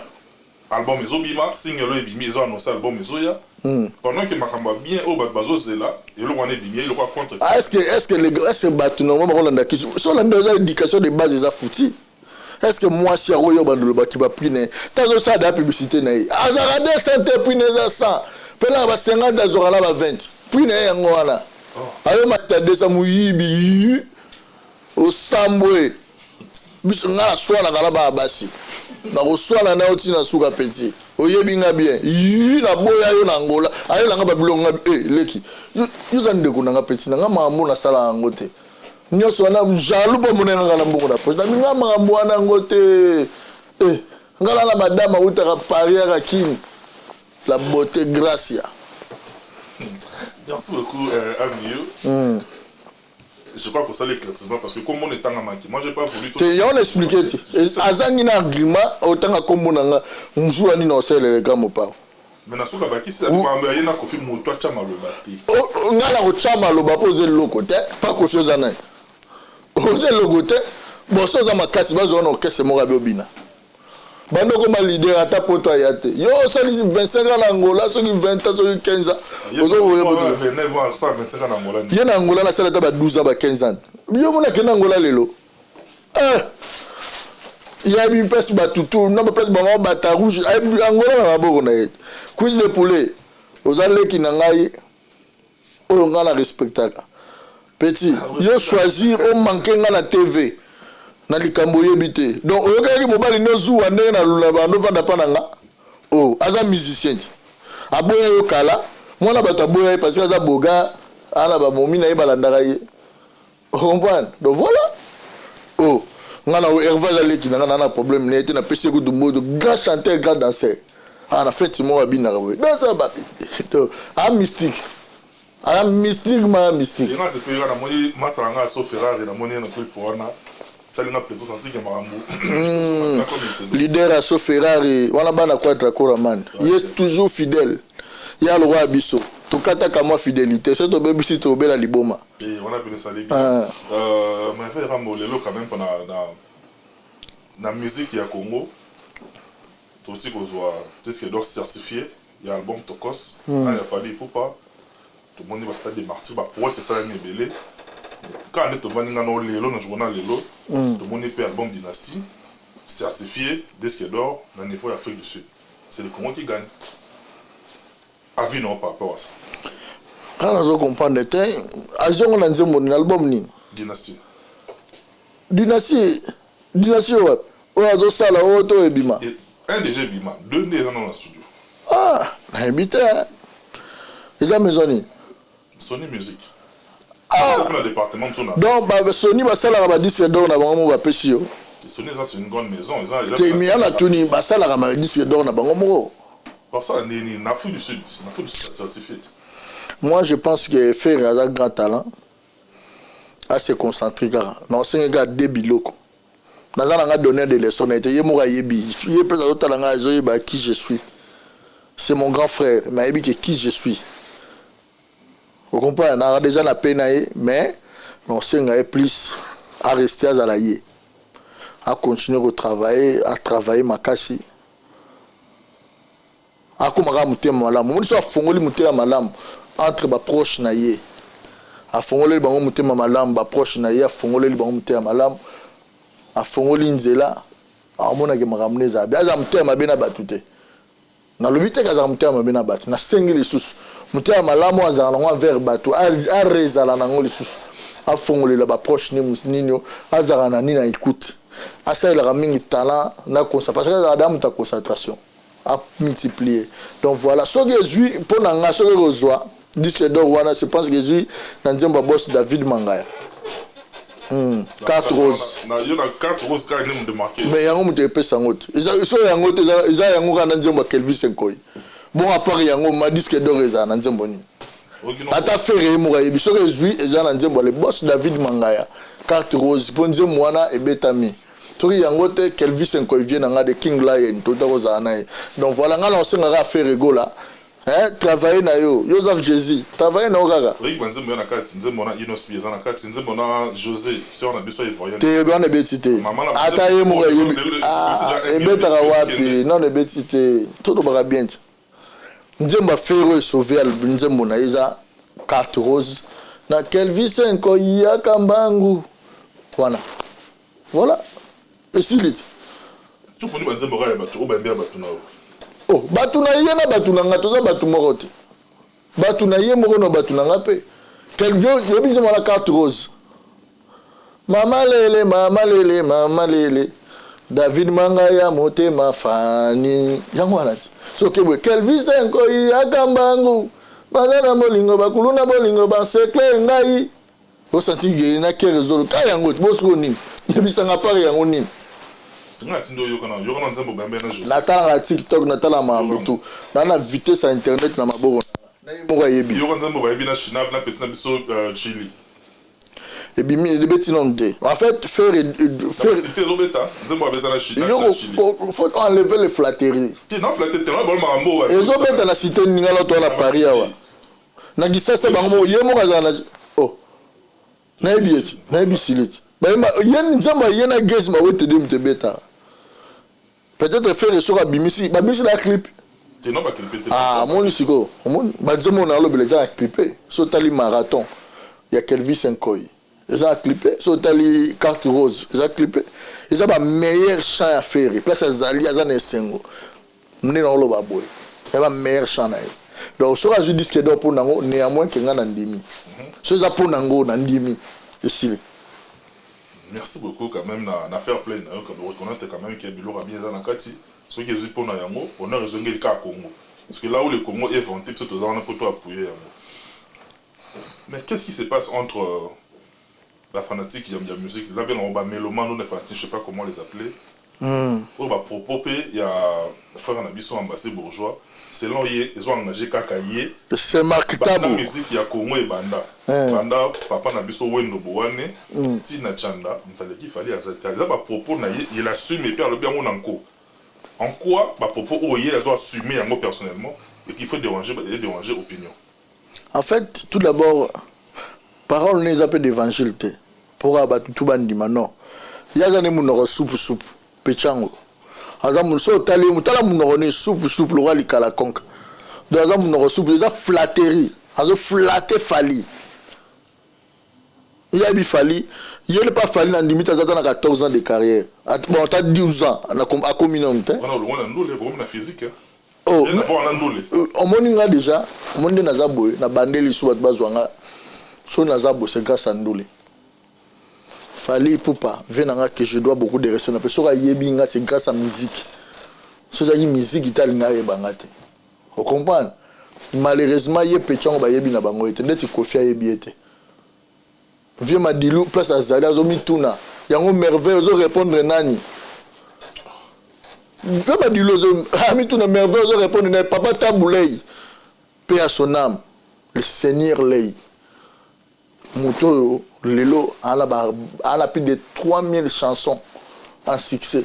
[SPEAKER 3] Album ezobima, single oyo ebimi ezo annoncer album ezoya. Pendant que makambo ya bien oyo bato bazozela, eloko wana ebimi eloko ya contre.
[SPEAKER 2] Ah, est-ce que est-ce que les est-ce que bato normalement bakolanda kisi so olanda eza éducation de base eza foutu. Est-ce que mwasi yango oyo bando lobaki ba prix na ye ta azosala da publicité na ye azalaka 200 te prix na ye eza 100 mpe na ba 50 azwaka na ba 20 prix na ye yango wana ayo mata 200 moyibi osambwe biso nga naswanaka na bana basi nakoswana na yo ntina suka petit oyebi nga bien yi naboya yo na Angola ayela nga babiloko nga eh leki yo oza ndeko na nga petit na nga makambo nasala yango te. Nionso wana jaloux po amona nga na mbongo na poche na nga makambo wana yango te eh nga na madame awutaka Paris aka Kin la beauté Gracia.
[SPEAKER 3] Merci beaucoup Amiyo. Je crois que ça l'éclaircissement parce que comme on est tangamaki, moi j'ai pas voulu
[SPEAKER 2] Te yango na expliquer ti azangi na argument otanga kombo na nga nzuwa nini osaleleka grand mopao.
[SPEAKER 3] Mais na suka bakisi ya makambo ya ye na Koffi mutu atya maloba te.
[SPEAKER 2] Nga na kotya maloba mpo oza eloko te pa Koffi oza nani oza eloko te bon so oza makasi bazwa na orchestre moko abi obina banda okoma leader ata poto aya te yo osali 25 ans na Angola soki 20 ans soki 15 ans ye na Angola nasala ata ba 12 ans ba 15 ans yo mona akende Angola lelo Eh! Yabi place batu tout na ba place bango bata rouge angola na maboko na ye. Cuisse de poulet oza leki na ngai oyo ngai na respectaka. Petit yo choisir o manquer ngai na TV na likambo oyebi te. Donc oyokaki mobali no zuwa ndenge na lula bando vanda pa na nga? Oh aza musicien ti. Aboya yo kala mwana bato aboya ye parce que aza boga ana ba momi na ye balandaka ye. O comprendre? Donc voilà. Oh, nga na Hervé aza leki na nga na na problème na ye te na pesi ye kutu mboto grand chanteur grand danseur. Ah na fête moko abinaka boye. Donc ça ba donc a mystique. A mystique ma mystique.
[SPEAKER 3] Nga sepeli na moni masala nga so Ferrari na moni na clip wana. Salinga plaisir santi ke makambo.
[SPEAKER 2] Leader aso Ferrari wana bana quadra Koraman. Ye toujours fidèle. Ya lokola biso. Tokataka mwa fidélité. Soki tobebisi tobela liboma.
[SPEAKER 3] Eh wana pene esali bien. Ah. Merveille Rambo lelo quand même pona na na musique ya Congo toti kozwa disque d'or certifié ya album Tokos ya Fally Ipupa tomoni ba stade des martyrs ba prouesse esalami ebele kaka nde tovandi nga no lelo na journal lelo tomoni pe album Dynastie certifié disque d'or na niveau ya Afrique du Sud c'est le Congo qui gagne. Avis na yo par rapport à ça.
[SPEAKER 2] Nga nazo comprendre te azongo na nzembo nini album nini?
[SPEAKER 3] Dynastie.
[SPEAKER 2] Dynastie dynastie oyo wapi? Oyo azosala oyo to ebima?
[SPEAKER 3] Un déjà ebima, deux nde eza nano na studio.
[SPEAKER 2] Ah, nayebi te. Eza maison nini?
[SPEAKER 3] Sony Music. Ah. Na département mosusu na.
[SPEAKER 2] Donc ba Sony basalaka ba disque d'or na bango moko bapesi yo.
[SPEAKER 3] Sony eza c'est une grande maison, eza
[SPEAKER 2] eza. Te mais ya natuni basalaka ba disque d'or na bango moko.
[SPEAKER 3] Basala ndenge nini na Afrique du Sud? Na Afrique du Sud bacertifie.
[SPEAKER 2] Moi, je pense que Ferre aza grand talent, ase concentre kaka na osenge kaka de biloko. Naza na nga donneur de leçon na ye te. Ye moko ayebi, ye mpe azotala ngai, azoyeba qui je suis. C'est mon grand frère, mais ayebi que qui je suis. Ocomprendre, naka déjà na pe na ye, mais na osenga ye plus areste, azala ye, acontinue kotravailler, atravaille makasi, akóma kaka motema malamu. Omoni, so afongoli motema malamu entre baproche na ye, afongoleli bango motema malamu, baproche na ye, afongoleli bango motema malamu, afongoli nzela, amonaki makambo nde ezala be. Azala motema mabe na bato te. Nalobi te kazala motema mabe na bato. Nasengi lisusu motema malamu azala nango envers bato, arezala nango lisusu, afongolela baproche nini, azalaka na nini na écoute, asalelaka mingi talent na parce que azalaka da moto ya concentration, amultiplier. Donc voilà, soki ezwi mpo na nga, soki ekozwa disque d'or wana, je pense que ezwi na nzembo ya boss David Mangaya, Carte rose.
[SPEAKER 3] Yo na Carte rose kaka nde moto marqué.
[SPEAKER 2] Mais yango moto epesa yango te. So yango te, eza yango kaka na nzembo ya Kelvis Nkoi. Bon, à part yango, ma disque d'or ezala na nzembo nini? Ata Ferre ye moko ayebi, soki ezwi, eza na nzembo ya le boss David Mangaya, Carte rose, mpo nzembo wana ebetami. Soki yango te, Kelvis Nkoi, vie na nga de King Lion, tota kozala na ye. Donc voilà, nga na osengaka Ferre Gola, hein, travailler na yo, yo oza Jésus, travailler na yo kaka.
[SPEAKER 3] Oyebi banzembo ya na kati, nzembo na Innoss'B eza na kati, nzembo na José, sœur na biso ivoirienne.
[SPEAKER 2] Te, wana ebeti te. Ata ye moko ayebi ebetaka wapi. Nano ebeti te, tolobaka bien te. Nzembo ya Ferre oyo esauve nzembo na ye eza Carte rose na Kelvis Nkoi, yaka mbangu wana. Voilà, esili te.
[SPEAKER 3] Toponi banzembo kaka ya bato oyo bayembi, ya bato na yo.
[SPEAKER 2] Oh, bato na ye na bato na nga toza bato moko te. Bato na ye moko na bato na nga mpe. Yoyebi nzembo wana, Carte rose, mama lele, mama lele, mama lele, David Mangaya, motema fani, yango wana ti. Soki boye, Kelvis Nkoi, yaka mbangu, baza na bolingo, bakulu na bolingo, basekle ngai, osanti gei na kere ezolo ka yango ti. Bosiko nini? Yebisanga part yango nini?
[SPEAKER 3] Nga tindi oyokana, yokana nzembo bayembi na José.
[SPEAKER 2] Natalaka TikTok, natala makambo tu na vitesse ya internet na maboko na ye moko ayebi.
[SPEAKER 3] Yoka nzembo bayebi na Chinab na pesi na biso Chili.
[SPEAKER 2] Ebimi, ebeti nano te. En fait, faire
[SPEAKER 3] faire cité ezobeta nzembo abeta na Chine na Chili.
[SPEAKER 2] Faut enlever les flatteries.
[SPEAKER 3] Te, na flatte te, na balo makambo.
[SPEAKER 2] Ezobeta na cité ningala to na Paris awa na Kisasa, bango moko, ye moko azala na, oh, nayebi ye ti, nayebi sili ti. Bayemba ye nzambe ye na Gaz Mawete de moto ebeta. Peut-être Ferre soki abimisi, babimisi na clip.
[SPEAKER 3] Te, no baclipe te.
[SPEAKER 2] Ah, omoni sikoyo, omoni banzembo na alobela eza na clip. So otali Marathon ya Kelvis Nkoi, eza na clip. So otali Carte rose, eza clip. Eza bameilleur chant ya Ferre. Place azali, aza na esengo nde na oloba boye, eza bameilleur chant na ye. Donc soki azwi disque d'or mpo nango, néanmoins ke nga na ndimi, so eza mpo nango, na ndimi, esili.
[SPEAKER 3] Merci beaucoup quand même na fair play na yo, reconnaître quand même ke biloko ya bien eza na kati. Soki ezwi mpo na yango, honneur ezongeli kaka Congo, parce que là où le Congo est vanté, biso toza wana mpo to appuyer yango. Mais qu'est-ce qui se passe entre la fanatique ya musique là bien, ba mélomane ou les fanatiques, je sais pas comment les appeler, oyo bapropos mpe ya frère na biso Ambassé Bourgeois, selon ye ezo engagé kaka ye?
[SPEAKER 2] C'est Marc
[SPEAKER 3] Banda
[SPEAKER 2] Tabu.
[SPEAKER 3] Musique ya Congo ebanda, banda papa na biso Wendo Bowane ntina Tshanda, moto aleki Fally aza te. Eza bapropos na ye, il assume et puis alobi yango na nko. En quoi bapropos oyo ye azo assume yango personnellement et qu'il faut déranger, déranger opinion?
[SPEAKER 2] En fait, tout d'abord, parole ne eza mpe d'évangile te mpo bato tu bandima. Non, ye aza ne monoko supusupu mpe ntango aza so otali ye, tala monoko ne supusupu lokola likala konka. Donc aza monoko supu, eza flatterie, azoflatte Fally. Yebi Fally, ye mpe Fally na ndimi te. Aza ata na 14 ans de carrière, bon, ata 12 ans akomi nanu te.
[SPEAKER 3] Wana olongwa na ndule, bokomi na physique.
[SPEAKER 2] Oh,
[SPEAKER 3] ye na wana ndule.
[SPEAKER 2] Omoni nga déjà, omoni nde naza boye, na bandeli su bato bazwa nga. So naza boye, c'est grâce à ndule. Fally Ipupa, vie na nga que je dois beaucoup de respect na mpe. Soki ayebi nga, c'est grâce à musique. So ezalaki musique te, alinga ayeba nga te. Ocomprendre? Malheureusement, ye mpe ntango bayebi na bango ye te, ndeti Kofi ayebi ye te. Vieux Madilu, place azali, azomituna yango. Merveille, ozorépondre nani? Mpe Madilu ozo amituna, Merveille ozo répondre na papa Tabu Ley, paix à son âme, le Seigneur Ley, moto oyo lelo ana plus de 3000 chansons en succès,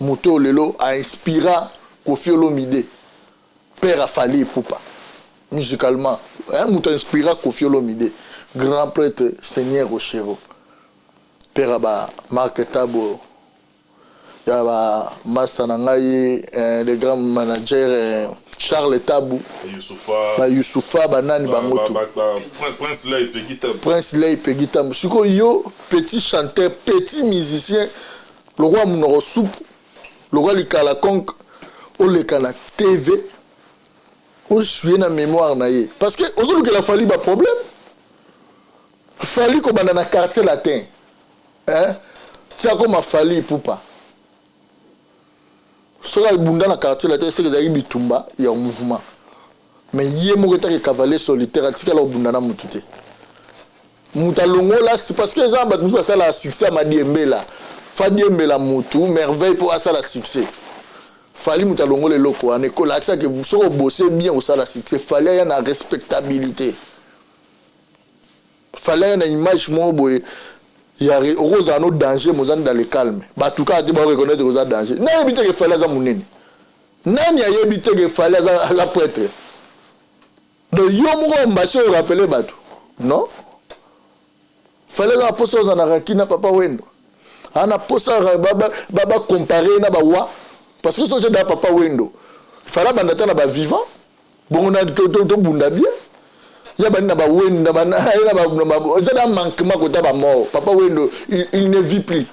[SPEAKER 2] moto oyo lelo ainspira Koffi Olomide, père a Fally Ipupa musicalement, hein, moto ainspira Koffi Olomide, grand prêtre Seigneur Rochero, père ya ba Marc Tabo, ya ba master na ngai, le grand manager Charles Tabu.
[SPEAKER 3] Yusufa.
[SPEAKER 2] Ba Yusufa, banani bango to.
[SPEAKER 3] Prince Lay, Peggy Tabu.
[SPEAKER 2] Prince Lay, Peggy Tabu. Sikoyo yo, petit chanteur, petit musicien, lokwa monoko supu, lokwa likala konk, oleka na TV, osue na mémoire na ye, parce que ozolukela Fally baproblème. Fally kobanda na Quartier Latin, hein? Tia koma Fally Ipupa, soki abunda na Quartier Latin, eseke ezalaki bitumba ya mouvement, mais ye moko etaki cavalier solitaire, atikala kobunda na mutu te. Moto alongola, parce que eza bato mosusu basalaka succès ya madiembela, fadiembela mutu Merveille mpo asala succès. Fally moto alongola eloko wana, ekolakisaki soki obose bien, osala succès. Fally aya na respectabilité, Fally aya na image moko boye ya okozala no danger, mozani dans le calme, bato kaka te baoreconnaître koza danger. Nayebi te ke Fally aza monene. Nani ayebi te ke Fally aza prêtre? Donc yo moko mbasi oyo rappeler bato, non, Fally aza na mposa oza na raki na papa Wendo, aza na mposa bacompare na bawa, parce que soki da papa Wendo, Fally abanda ata na bavivant bongo na tobunda bien ya bani na bawendo, eza na manquement kota bamort. Papa Wendo, il ne vit plus.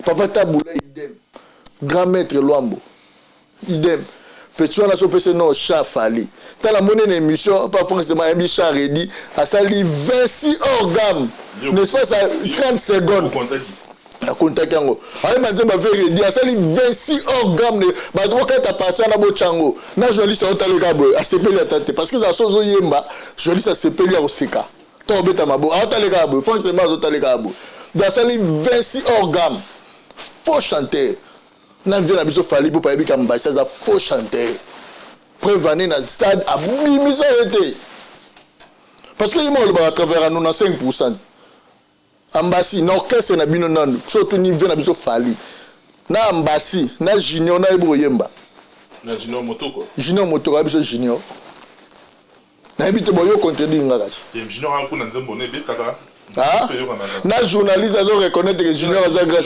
[SPEAKER 2] Papa Tabula, idem. Grand maître Lwambo, idem. Petit wana so opesi no chat Fally, tala moni na émission pa Frank Sema, ayembi chat redi, asali 26 hors gamme, n'est-ce pas, ça 30 secondes nakontaki yango, ayemba nzembo ave redi, asali 26 hors gamme. Bato bokata parti wana, botyango na journaliste aotaleka boye, asepeli ata te, parce que ezala so ozoyemba, journaliste asepeli ya koseka to obeta mabo, aotaleka boye. Frank Sema azotaleka boye, donc asali 26 hors gamme, faux chanteur. Na vie na biso Fally, mpo bayebi ka Mbasi aza faux chanteur. Preuve ane na stade abimisa ye te, parce que ye moko alobaka à travers 95 %. Ambasi na orchestre na bino nanu, so otuni vie na biso Fally na Ambasi na Junior, nayebi koyemba.
[SPEAKER 3] Na Junior Motoko.
[SPEAKER 2] Junior Motoko ayebi biso, Junior nayebi te. Boyo contredire nga kasi.
[SPEAKER 3] Junior akuna nzembo ne ebetaka.
[SPEAKER 2] Na journaliste azo reconnaître que Junior aza grâce,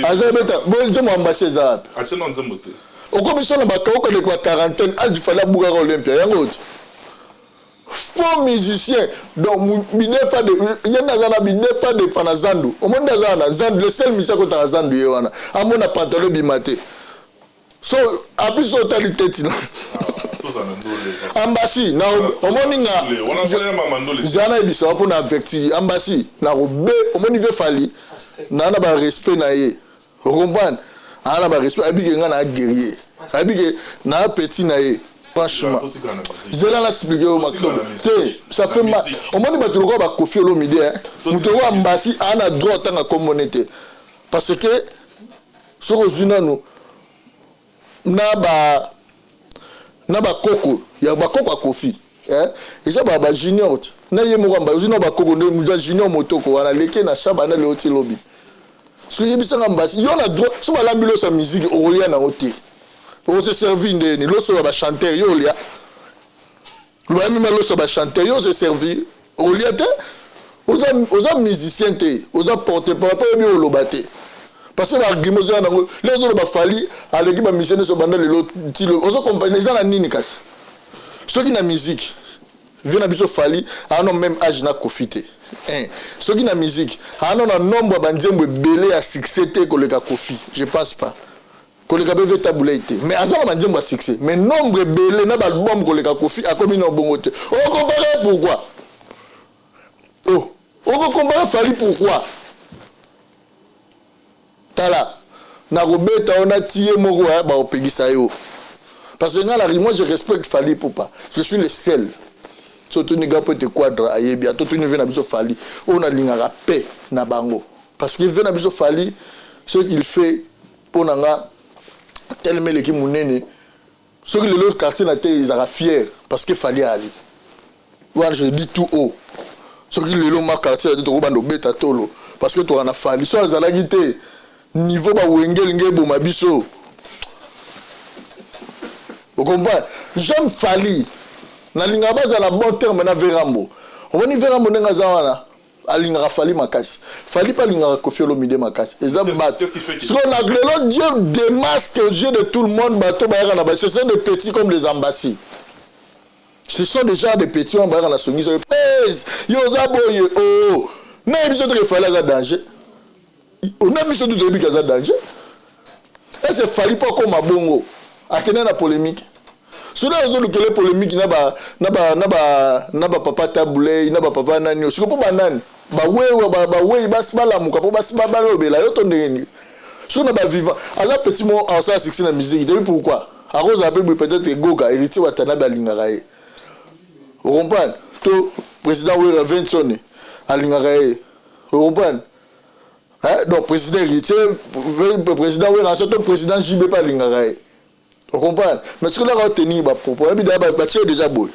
[SPEAKER 2] azobeta bo nzembo. Ambasi eza wapi?
[SPEAKER 3] Atie na nzembo te.
[SPEAKER 2] Okomi so na okoleka ba quarantaine age, Fally abukaka Olympia yango ti. Faux musicien. Donc bidefa de ye nde aza na bidefa defa na zandu, omoni nde aza na zandu, le seul musicien akotaka zandu ye wana, amona pantalon ebima te. So apui so otali teti na Ambasi na omoni nga zala nayebisa wa mpona averti Ambasi na kobe. Omoni ve Fally naa na barespect na ye, ocomprendre, aa na barespect, ayebi ke nga na guerrier, ayebi ke na petit na ye. Franchement, zela na explique yo makobo te, ça fait mal. Omoni bato lokola baKoffi Olomide, moto lokola Mbasi aa na droit otanga kombone te, parce que soki ozwi nanu na bakoko ya bakoko ya Koffi, eza ba junior ti na ye moko amba, ozwi na bakoko nde moto Junior Motoko wana leke na shaba na leo ti lobi. Soki oyebisanga Mbasi, yo na droit, so balambi loso ya musique, okolia nango te, okose servir ndeni loso ya bachanteur? Yo olia loyamima loso ya bachanteur, yo ose servir, okolia te. Oza musicien te, oza porte parole mpo oyebi oloba te, parce que baargument ozoya nango lelo, ozoloba Fally aleki bamusicien nyonso banda lelo ti ozokompane, eza na nini? Kasi soki na musique, vie na biso Fally aza même âge na Koffi te. Soki na musique, aza na nombre ya banzembo ebele ya succès te koleka Koffi, je pense pas koleka mpe ve Tabu Ley te, mais aza na banzembo ya succès, mais nombre ebele na baalbum koleka Koffi akomi na bongo te. Okompare pourquoi? Oh, okokompare Fally pourquoi? Tala, nakobeta yo na tie moko bakopekisa yo, parce que nga na, moi je respecte Fally Ipupa, je suis le seul. So tuni ga po ete Quadra ayebi, ato tuni ve na biso Fally oyo nalingaka pe na bango, parce que ve na biso Fally, ce qu'il fait mpo na nga. Telema eleki monene. Soki lelo quartier na te ezalaka fier parce que Fally ali wana, je dis tout haut, soki lelo ma quartier na te, tokobanda obeta tolo parce que toka na Fally. So azalaki te, niveau bawenge elingi eboma biso, ocomprendre? J'aime Fally, nalingaka bazala bon terme na Verambo. Omoni Verambo ndenge aza wana, alingaka Fally makasi, Fally mpe alingaka Kofi Olomide makasi. Eza bato sikoyo na lelo, Dieu démasque aux yeux de tout le monde. Bato bayaka na ba, ce sont des petits comme les ambassades, ce sont déjà des petits wana bayaka na songi oyo pese yo oza boye. O nayebi biso toke Fally aza danger, ona biso tu toyebi ke aza danger. Ese Fally mpo akóma bongo, akende na polémique. Soki ozolukele polémique na bapapa Tabulei, na bapapa nani oyo siko, mpo banani bawewa, bawei balamuka mpo balobela yo to ndenge nini? So na bavivant aza petit mo asala succès na musique depuis. Pourquoi akozala mpe boye? Peut-être egoga Héritier Watanabe alingaka ye, ocomprendre? To président Wera Vincent alingaka ye, ocomprendre? Donc président Héritier, président Wera, so to président JB mpe alingaka ye, ocomprendre? Mais soki laka otenir bapropos, oyebi batie déjà boye,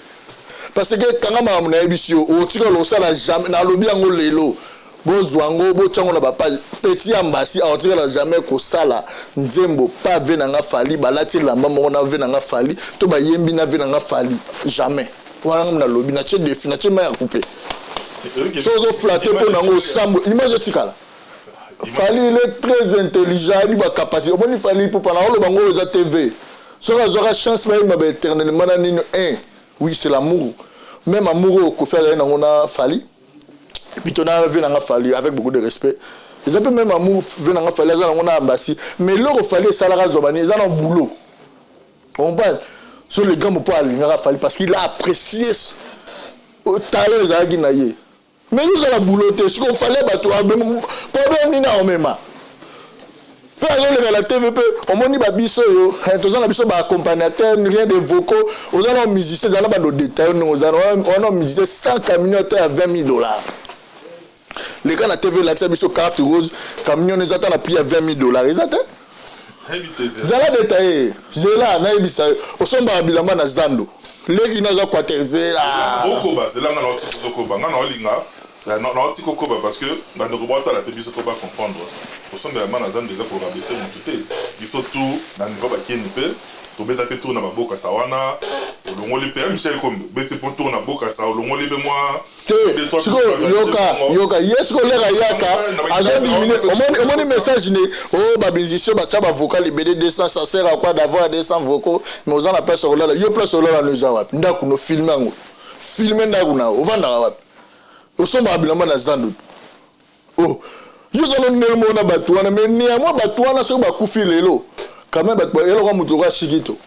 [SPEAKER 2] parce que kanga makambo nayebisi yo, otikala osala jamais. Nalobi yango lelo, bozwa yango, botya yango na bapage. Petit Ambasi aotikala jamais kosala nzembo pa ve na nga Fally, balati elamba moko na ve na nga Fally, to bayembi na ve na nga Fally, jamais. Wana nga nalobi, natie défi, natie mai ya coupe. So ozoflatter mpo nango osambo, image etikala. Fally, il est très intelligent, ayebi bacapacité. Omoni Fally Ipupa na oloba ngo, oyo eza TV, soki azwaka chance bayemba baéternellement na nini. Un, oui, c'est l'amour, même amour oyo Kofi azali nango na Fally, et puis tona ve nanga Fally, avec beaucoup de respect, eza mpe même amour ve nanga Fally aza nango na Ambasi. Mais eloko Fally esalaka, azwa bani, eza na boulot, comprendre? So le grand mopo alingaka Fally parce qu'il a apprécié talent ezalaki na ye, mais ozala boulot te. Soki ofale bato, problème nini aomema mpe azoleka na TV? Mpe omoni babiso oyo toza na biso baaccompagnateur, rien de vocaux. Oza na musicien, eza na bando détail ndenge oza wana, musicien sans camion te ya 20 000 $. Leka na TV, elakisa biso carte rose, camion eza ta na prix ya 20 000 $, eza te. Zala détaillé, zela nayebisa yo. Osombaka bilamba na zando, leki naza quarter, zela.
[SPEAKER 3] Okoba, zela, nga naoti kokoba, nga naolinga naoti kokoba parce que bandeko baotala mpe biso, faut bacomprendre. Kosombela ma na zando eza korabaisser motu te. Biso tu na niveau bakeni mpe tobeta mpe tour na babokasa wana, olongoli mpe ya Michel Kombe, obeti mpo tour na bokasa, olongoli mpe mwa.
[SPEAKER 2] Te, sikoyo yoka, yoka ye sikoyo leka yaka azodiminuer. Omoni message ne oyo bamusicien batya bavocal ebele 200, ça sert à quoi d'avoir 200 vocaux? Mais oza na place olala yo, place olala no eza wapi? Ndako no, filme yango, filme ndako na ovandaka wapi? Osombaka bilamba na zando. Oh, yo oza nonene mona bato wana, mais néanmoins bato wana soki bakufi lelo, quand même bato eloko moto oka shikito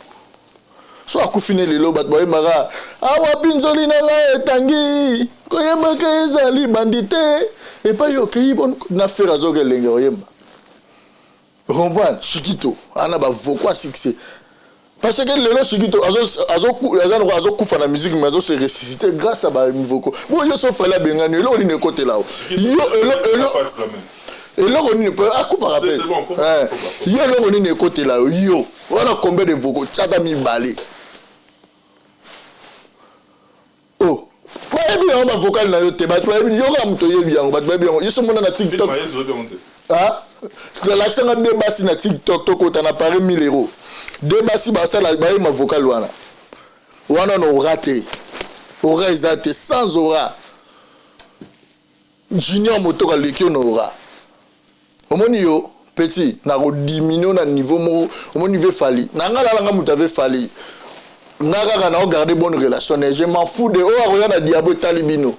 [SPEAKER 2] so akufi ne lelo, bato bayembaka awa mpinzoli na ngai etangi koyebaka ezali bandi te epai okei na fere azoka elenge oyemba, comprendre? Shikito ana bavocaux ya succès, parce que lelo Shikito azokufa na musique, mais azose ressusciter grâce à bavocaux. Bo yo so Fally abengani, eloko nini ekotela o yo? Eloko nini akufaka mpe yo? Eloko nini ekotela yo? Yo wana combien de vocaux? Tiaka mibale. Oh, bayebi yango, bavocal na yo te. Bato bayebi yo kaka, moto oyebi yango, bato bayebi yango. Yo so mona na TikTok, lakisanga de basi na TikTok, tokota na pari 1000 €, de basi basala bayema vocal wana. Wana na aura te, aura eza te. Sans aura, Junior Motoka aleki yo na aura. Omoni yo petit, nakodiminuer na niveau moko. Omoni ve Fally na nga, lalanga moto ave Fally, nga kaka na ogarder bonne relation ne, je m'en fous de oyo akoya na diabo, etali bino,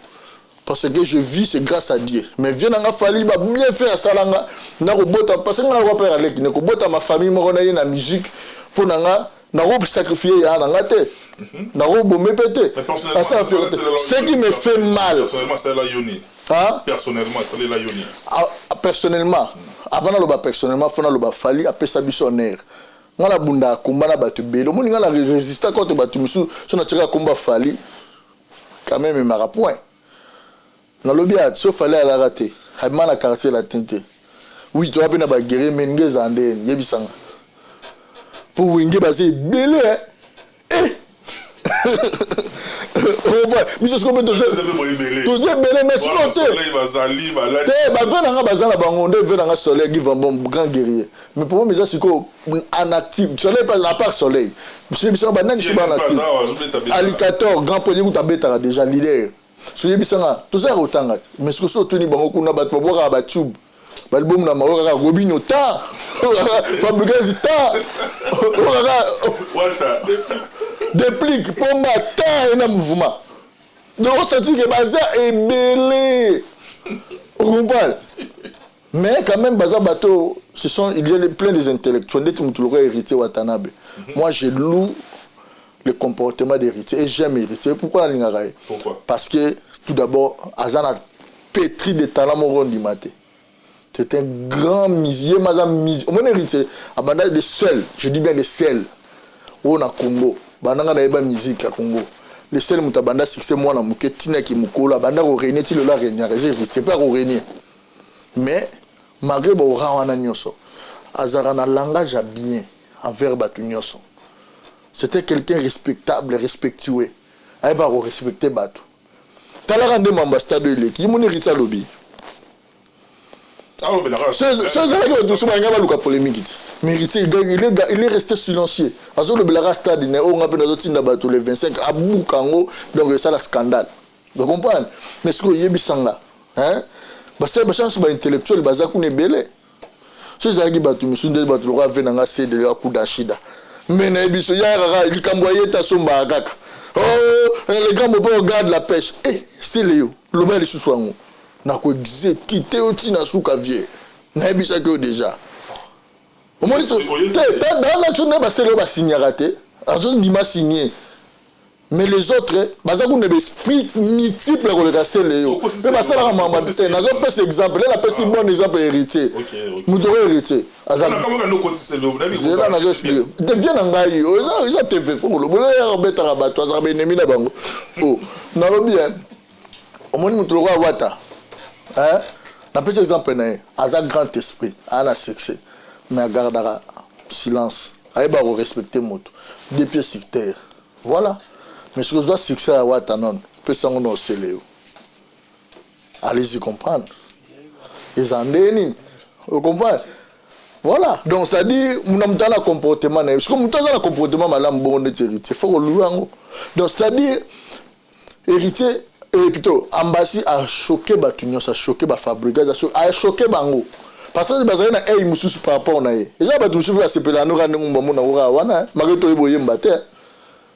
[SPEAKER 2] parce que je vis, c'est grâce à Dieu. Mais vie nanga Fally ba bien fait asalanga nakobota, parce que nga nakoka père aleki nakobota ma famille moko na ye na musique. Mpo na nga nakosacrifier ya na nga te, nakobome mpe te. Ce qui me fait mal
[SPEAKER 3] Personnellement, celle-là yoni.
[SPEAKER 2] Hein?
[SPEAKER 3] Personnellement, celle-là yoni.
[SPEAKER 2] Ah, personnellement, avant naloba personnellement, faut naloba Fally apesa biso honneur. Nga nabundaka komba na bato ebele. Omoni nga na résista contre bato misusu, so natiaka komba Fally quand même emaka point. Nalobi ati so Fally alaka te, abima na Quartier Latin te. Oui, toza mpe na baguerrier, mais ndenge ezala ndeni, yebisanga. Po Wenge baza ebele eh. Biso sikoyo mpe toza ebele, mais sikoyo te te bave na nga baza na bango nde ve na nga Soleil Give bon grand guerrier. Mais problème eza sikoyo en active Soleil, à part Soleil, biso biso banani so bana active? Alicator, grand poye kuta abetaka déjà, leader. So yebisanga, toza ya kotanga te, mais sikoyo so otuni bango kuna, bato babwakaka batube balibomu na mago kaka Robinho ta, Fabregas ta, kaka Déplique Pomba ta ena mouvement. Donc osenti ke baza ebele, ocomprendre? Mais quand même baza bato, ce sont, il y a plein des intellectuels ndeti motu lokola Héritier Watanabe. Moi, je loue le comportement d'Héritier et j'aime Héritier. Pourquoi nalingaka ye? Parce que tout d'abord aza na pétri de talent moko ondima te. C'est un grand musicien, maza musicien. Omoni Héritier abanda de seul, je dis bien de seul oyo na Congo bandanga nayeba musique ya Congo, le seul moto abanda succès mwana moke ntinaki mokolo abanda korégner ti lelo arégnaka, eza Héritier mpe akorégner. Mais malgré baora wana nyonso, azalaka na langage ya bien envers bato nyonso. C'était quelqu'un respectable, respectueux, ayebaka korespecte bato. Talaka nde mambo ya stade eleki ye moni Héritier alobi so ezalaki bato mosusu balinga baluka polémique te, mais Héritier, il est resté silencieux. Azolobelaka stade na oyo nga mpe nazotinda bato le 25 abuka yango, donc esala scandale, donc comprendre. Mais soki oyebisanga bachance, baintellectuel baza kuna ebele. So ezalaki bato misusu nde bato lokola ave nanga cede akuda shida, mais nayebi so ya kaka likambo aye te, asombaka kaka. Oh, le grand mopo regarde la pêche e sele yo loba lisusu yango nakoexécute yo ntina suka. Vie nayebisaki yo déjà, omoni te nde basele oyo basignaka te, azondima signe, mais les autres baza kuna baesprit multiple koleka sele yo mpe basalaka mama te. Nazopesa exemple nde napesi bon exemple, Héritier. Moto oyo Héritier azela, nazo explique te. Vie na ngai eza TV, fo koloba obetaka bato azalaka baennemi na bango. O nalobi, omoni moto lokola Wata, napesi exemple na ye, aza grand esprit, aa na succès, mais agardaka silence, ayebaka korespecte moto, deux pieds sur terre, voilà. Mais soki ozwa succès ya Wata nono pesa yango na osele yo, allez-y comprendre eza nde nini, ocomprendre? Voilà. Donc c'est à dire na moto aza na comportement na ye, soki moto aza na comportement malamu bongo neti Héritier, faut koluwa yango. Donc c'est à dire Héritier et plutôt Ambasi achoqué bato nyonso, achoqué baFabregas, achoqué bango parce que bazali na ei mosusu par rapport na ye. Eza bato mosusu basepela noka ndenge bamona kokaa wana make toyeba oyemba te,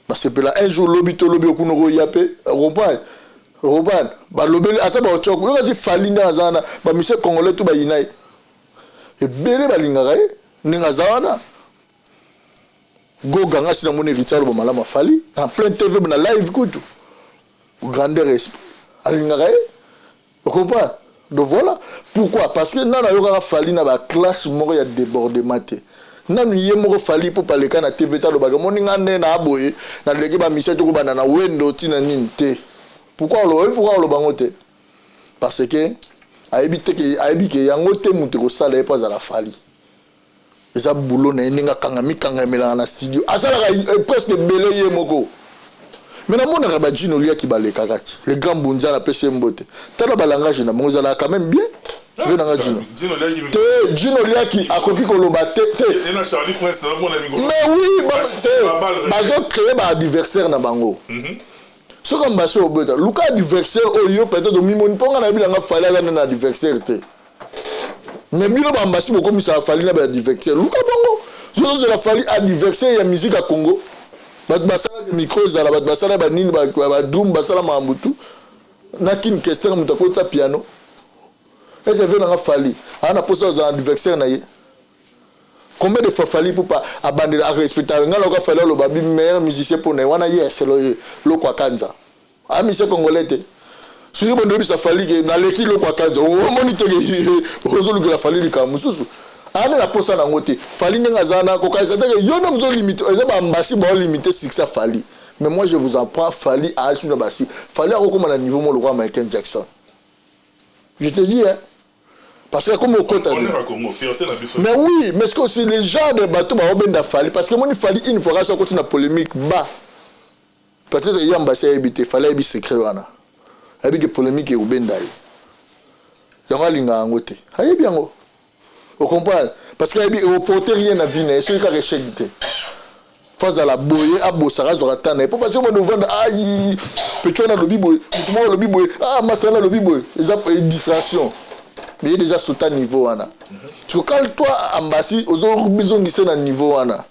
[SPEAKER 2] basepela un jour lobi to lobi okuna koya mpe comprendre, comprendre balobeli ata baotioko yoka ti Fally ndenge aza wana, bamusicien congolais to bayina ye ebele, balingaka ye ndenge aza wana. Goga nga si namoni Héritier aloba malamu aFally en plein TV na live kutu, grandeur esprit, alingaka ye, ocomprendre? Donc voilà pourquoi, parce que nano ayokaka Fally na baclasse moko ya débordement te. Nanu ye moko Fally mpo paleka na TV te, alobaka moni nga nde na aboye naleki bamusicien tokobanda na wendo ntina nini te. Pourquoi oloba, pourquoi oloba yango te? Parce que ayebi te ke ayebi ke yango te moto ekosala ye mpo azala Fally. Eza boulot na ye ndenge akanga mikanga emelaka na studio, asalaka presque ebele ye moko. Mais namonaka bajino oliaki balekaka ti le grand Bunza, napesi ye mbote. Tala balangage na bango ezalaka quand même bien. Ve nanga Jino te, Jino oliaki akoki koloba te te. Mais oui, bazocréer baadversaire na bango. Soki ambasi obeta, luka adversaire oyo yo peut-être omimoni mpo nga nayebi nanga Fally aza nde na adversaire te. Mais bino bambasi bokomisaka Fally na baadversaire, luka bango. Zozozela Fally adversaire ya musique ya Congo, bato basalaka micro ezala, bato basala banini, badrum, basala makambo tu na Kini Kester, moto akota piano ese ve nanga Fally aa na mposa azala adversaire na ye. Combien de fois Fally mpo abandela arespecta ngai nayoka Fally aloba bi meilleur musicien mpo na ye wana ye selo ye loko akanza aa musicien congolais te. Soki bondo oyebisa Fally ke naleki loko akanza, omoni teke ozolukela Fally likambo mosusu ane na posa nango te. Fally ndenge aza na kokanisa teke yo nde mozolimite, eza bambasi baolimite succès Fally. Mais moi, je vous en prends, Fally aasi na basi, Fally akokóma na niveau moko lokola Michael Jackson, je te dis, hein. Parce que comme okota. Mais oui, mais ce que c'est les gens de bateau baobenda Fally, parce que moni Fally une fois kasa okoti na polémique ba peut-être yamba si ayebi te. Fally ayebi secret wana, ayebi ke polémique ekobenda ye, yango alingaka yango te, ayebi yango, ocomprendre? Parce que ayebi eoporte rien na vie na ye soki kaka échec te. Fo azala boye, abosaka, azwaka ta na ye, po parce que bando ovanda, ai, petit wana alobi boye, motu moko alobi boye, ah, master wana alobi boye, eza distraction. Mais ye déjà sota niveau wana. Siko quand toi Ambasi ozobizongisa na niveau wana,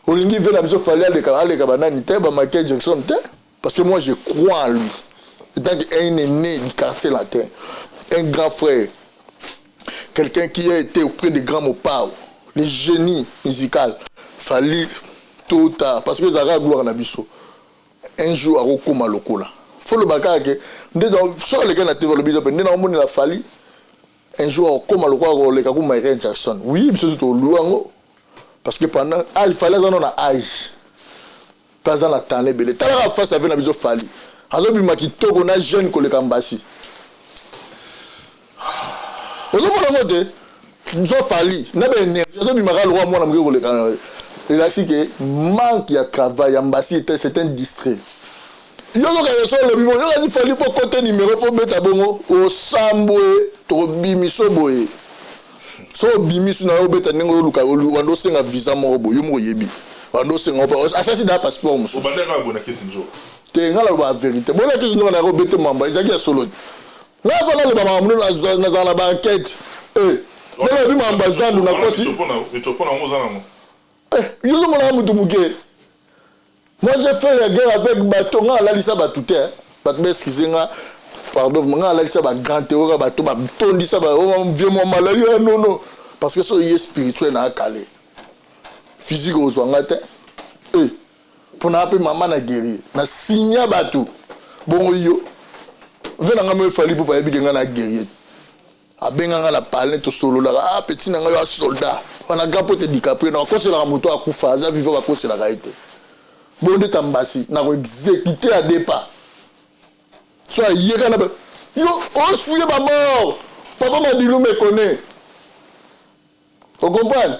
[SPEAKER 2] olingi ve na biso Fally aleka, aleka banani te, ba Michael Jackson te. Parce que moi, je crois en lui en tant qu'un aîné du Quartier latin, un grand frère, quelqu'un qui a été auprès de grand Mopao, le génie musical. Fally, tôt ou tard, parce que ezalaka gloire na biso, un jour akokóma lokola. Fo loba kaka ke nde soki aleki na TV, alobi mpe nde naomonela Fally, un jour akokóma lokola, koleka ku Michael Jackson. Oui, biso tolu yango, parce que pendant âge, Fally aza nano na âge mpe aza na talent ebele. Talaka face ave na biso, Fally azobima kitoko na jeune koleka Mbasi. Ozomona yango te? Zo Fally na baénergie, azobimaka lokwa mwana moke koleka. Elakisi ke manque ya travail ya Mbasi, c'est un distrait. Yo ozokaka so olobi bongo, yokasi Fally mpo kote numéro fo beta bongo, osambwe, tokobimiso boye. So obimiso na yo, obeta ndenge oluka wanda, osenga visa moko boye, yo moko oyebi wanda osenga asasi da passeport mosusu te. Nga naloba vérité, bona kesi ndenge nayaka obete mamba, ezalaki ya solo te. Nga fa naloba makambo, nazala na baenquête ndenge lobi makambo ya zandu nakosi. Yo ozomonaka motu moke. Moi, j'ai fait la guerre avec bato. Nga alalisa bato te, bato baexcuse nga, pardon. Nga alalisa bagrand te, oyoka bato batondisa vie mwa malali. Nono, parce que so ye spirituel na akale, physique ozwa nga te. Mpona mpe mama na guerrier na sinya bato bongo. Yo ve na nga mo efali mpo bayebi ke nga na guerrier. Abenga nga na palin, tosololaka. Ah, petit na ngai, yo asoldat wana, grand po te DiCaprio na bakoselaka moto akufa, aza vivant, bakoselaka ye te. Bongo nde Tambasi nakoexécute ya depa so ayeka na yo osuye bamort. Papa Madilu me connaît, ocomprendre?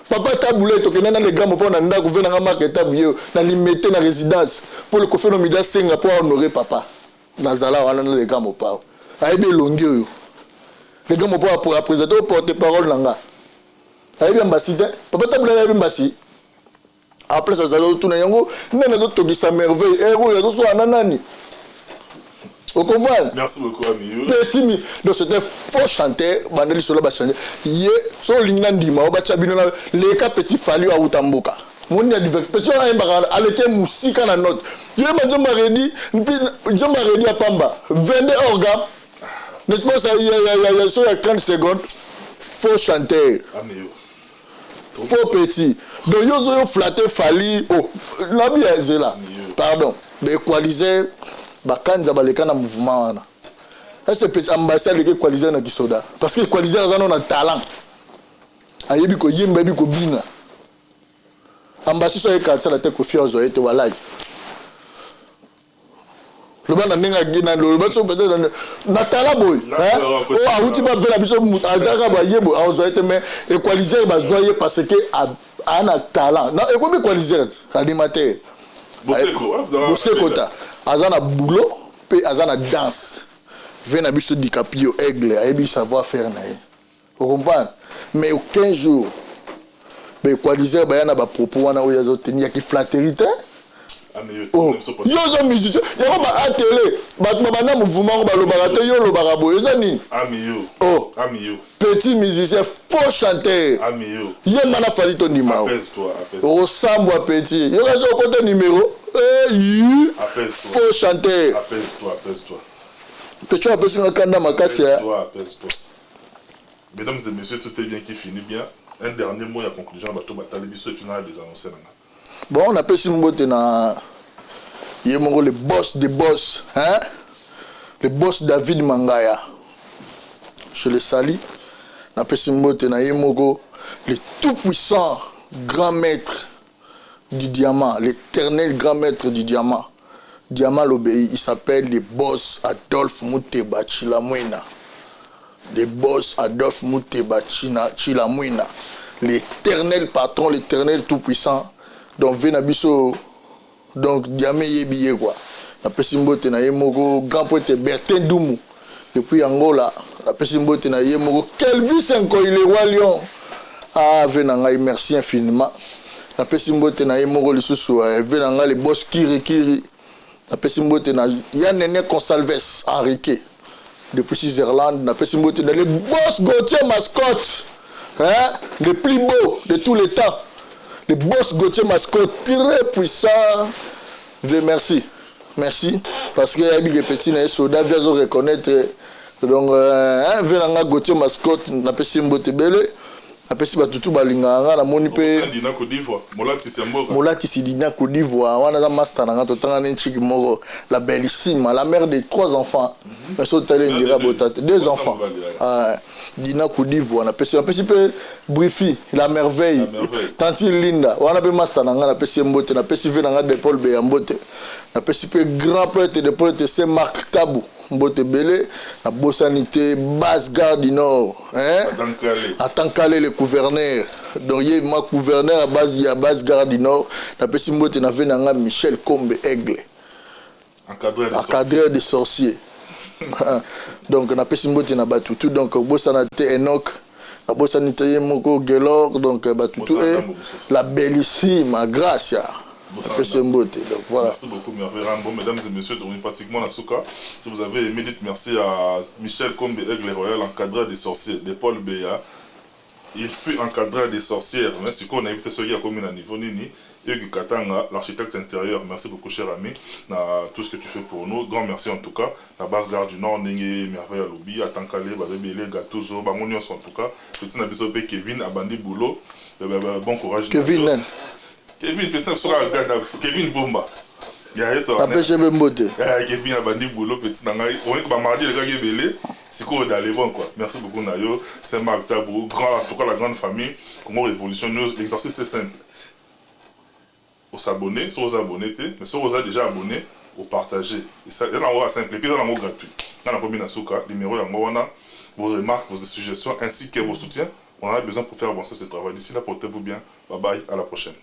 [SPEAKER 2] Papa Tabule, tokende na le grand mpo na ndako ve nanga marke tabu ye na Limete na résidence mpo le Koffi Olomide asenga mpo ahonore papa. Nazala wana na le grand Mopao, ayebi elongi oyo le grand Mopao aprésente o porte parole na nga. Ayebi Ambasi te, papa Tabule ayebi Mbasi. Après azali otuna yango nani azotokisa merveille ere oyo azoswala na nani, ocomprendre?
[SPEAKER 3] Merci beaucoup, ami.
[SPEAKER 2] Petit mi, donc c'était faux chanteur. Banda lisolo bachange ye. So olingi na ndima o batya bino na leka. Petit Fally oyo awuta mboka moni ya divers, petit oyo ayembaka aleke mosika na note. Yemba nzembo aredi mpi nzembo aredi ya pamba 22 orga, n'est-ce pas? Ça ya so ya 30 secondes. Faux chanteur, faux petit. Donc yo ozoyo flatte Fally. Oh, nabi ya ezela, pardon, baéqualiser bakanza baleka na mouvement wana. Ese petit Ambasi aleki équaliser na kisoda, parce que équaliser aza nano na talent, ayebi koyemba, ayebi kobina. Ambasi so ayeka asala te, Kofi azwa ye te. Walai, loba na ndenge agina, loba so peut-être na tala boye oyo awuti bave na biso, azalaka baye boye, azwa ye te. Mais équaliser bazwa ye parce que aa na talent. Ekomi équaliser animateur Boseko ta aza na boulot mpe aza na danse. Ve na biso DiCaprio aigle ayebi savoir faire na ye, ocomprendre? Mais 15 jours baéqualiser baya na bapropos wana oyo azoteni yaki flatterie te. Oh, yo oza musicien, yango baatele bato babanda mouvement ngo balobaka te. Yo olobaka boye, eza nini? Oh, petit musicien, faux chanteur, yemba na Fally tondima. Okosambwa, petit. Yo kasi okota numéro, faux chanteur. Petit apesinga kanda makasi.
[SPEAKER 3] Mesdames et messieurs, tout est bien qui finit bien. Un dernier mot ya conclusion, bato batali biso, et puis na des annonces nanga.
[SPEAKER 2] Bon, napesi mbote na ye moko, le boss de boss, hein? Le boss David Mangaya, je le salue. Napesi mbote na ye moko, le tout puissant grand maître du diamant, l'éternel grand maître du diamant, diamant l'obéi, il s'appelle le boss Adolphe Muteba Chilamwena. Le boss Adolphe Muteba China Chilamwina, l'éternel patron, l'éternel tout puissant. Donc vie na biso donc diame yebi ye quoi. Napesi mbote na ye moko grand prêtre Bertin Dumu depuis Angola. Napesi mbote na ye moko Kelvis Nkoy le roi lion. Ah vie na ngai merci infiniment. Napesi mbote na ye moko lisusu vie na ngai le boss Kiri Kiri. Napesi mbote na ya Nene Consalves Henrique depuis Switzerland. Napesi mbote na le boss Gauthier Mascotte, hein, le plus beau de tous les temps. Le boss Gauthier Mascotte, très puissant. Merci. Merci. Parce que yabi ke petit na ye soda vient reconnaître. Donc, hein, ve nanga Gauthier Mascotte, napesi mbote bele. Napesi bato tu balingaka nga, namoni mpe
[SPEAKER 3] Dina Côte d'Ivoire, molatisi ya mboka.
[SPEAKER 2] Molatisi Dina Côte d'Ivoire wana aza master na nga, totanga ne ntiki moko, la bellissime, la mère de trois enfants, mais so otali ndira bota te, deux enfants. Ah, Dina Côte d'Ivoire, napesi mpe Brifi la merveille,
[SPEAKER 3] La merveille.
[SPEAKER 2] Tanti Linda wana mpe master na nga, napesi ye mbote. Napesi ve na nga de Paul Beya mbote. Napesi mpe grand prêtre de prêtre Saint Marc Tabu mbote ebele. Nabosani te base gare du Nord, hein?
[SPEAKER 3] Adam Kale.
[SPEAKER 2] Atankale le gouverneur, donc ye ma gouverneur ya base, ya base gare du Nord. Napesi mbote na ve na nga Michel Kombe Aigle.
[SPEAKER 3] Encadré de
[SPEAKER 2] encadreur de sorcier. Donc napesi mbote na batutu. Donc bosana te Enoch, nabosani te ye moko Gelor. Donc batutu
[SPEAKER 3] Bosana
[SPEAKER 2] e
[SPEAKER 3] ndambo mosusu.
[SPEAKER 2] La bellissime Gracia,
[SPEAKER 3] Bosana
[SPEAKER 2] napesi ye mbote. Donc voilà.
[SPEAKER 3] Merci beaucoup, Merveille Rambo. Mesdames et messieurs, donc pratiquement la souka. Si vous avez aimé, dites merci à Michel Kombe Aigle Royal, encadreur des sorciers, de Paul Beya. Il fut encadreur des sorcières. Mais ce qu'on a invité ceux qui a commis un niveau nini. Hugues Katanga, l'architecte intérieur. Merci beaucoup, cher ami, na tout ce que tu fais pour nous. Grand merci en tout cas. La base gare du Nord, Ndenge, Merveille Alobi, Atankale, Bazebele, Gatuzo, Bango nyonso en tout cas. Petit na biso pe Kevin, Abandi Boulot. Bon courage.
[SPEAKER 2] Kevin nani?
[SPEAKER 3] Kevin, petit na biso kaka Kevin Bomba. Ya ye to.
[SPEAKER 2] Napesi ye mpe mbote.
[SPEAKER 3] Kevin abandi boulot, petit na ngai. Oyebi ba mardi elekaki ebele. Sikoyo d'aller bon quoi. Merci beaucoup na yo. Saint-Marc Tabou, grand en tout cas la grande famille Congo Révolution News. L'exercice c'est simple. Au s'abonner, si vous abonnez, mais si vous êtes déjà abonné, au partager. Et ça, c'est encore simple. Et puis c'est encore gratuit. Dans la commune Asuka, numéro yango wana, vos remarques, vos suggestions ainsi que vos soutiens, on en a besoin pour faire avancer ce travail. D'ici là, portez-vous bien. Bye bye, à la prochaine.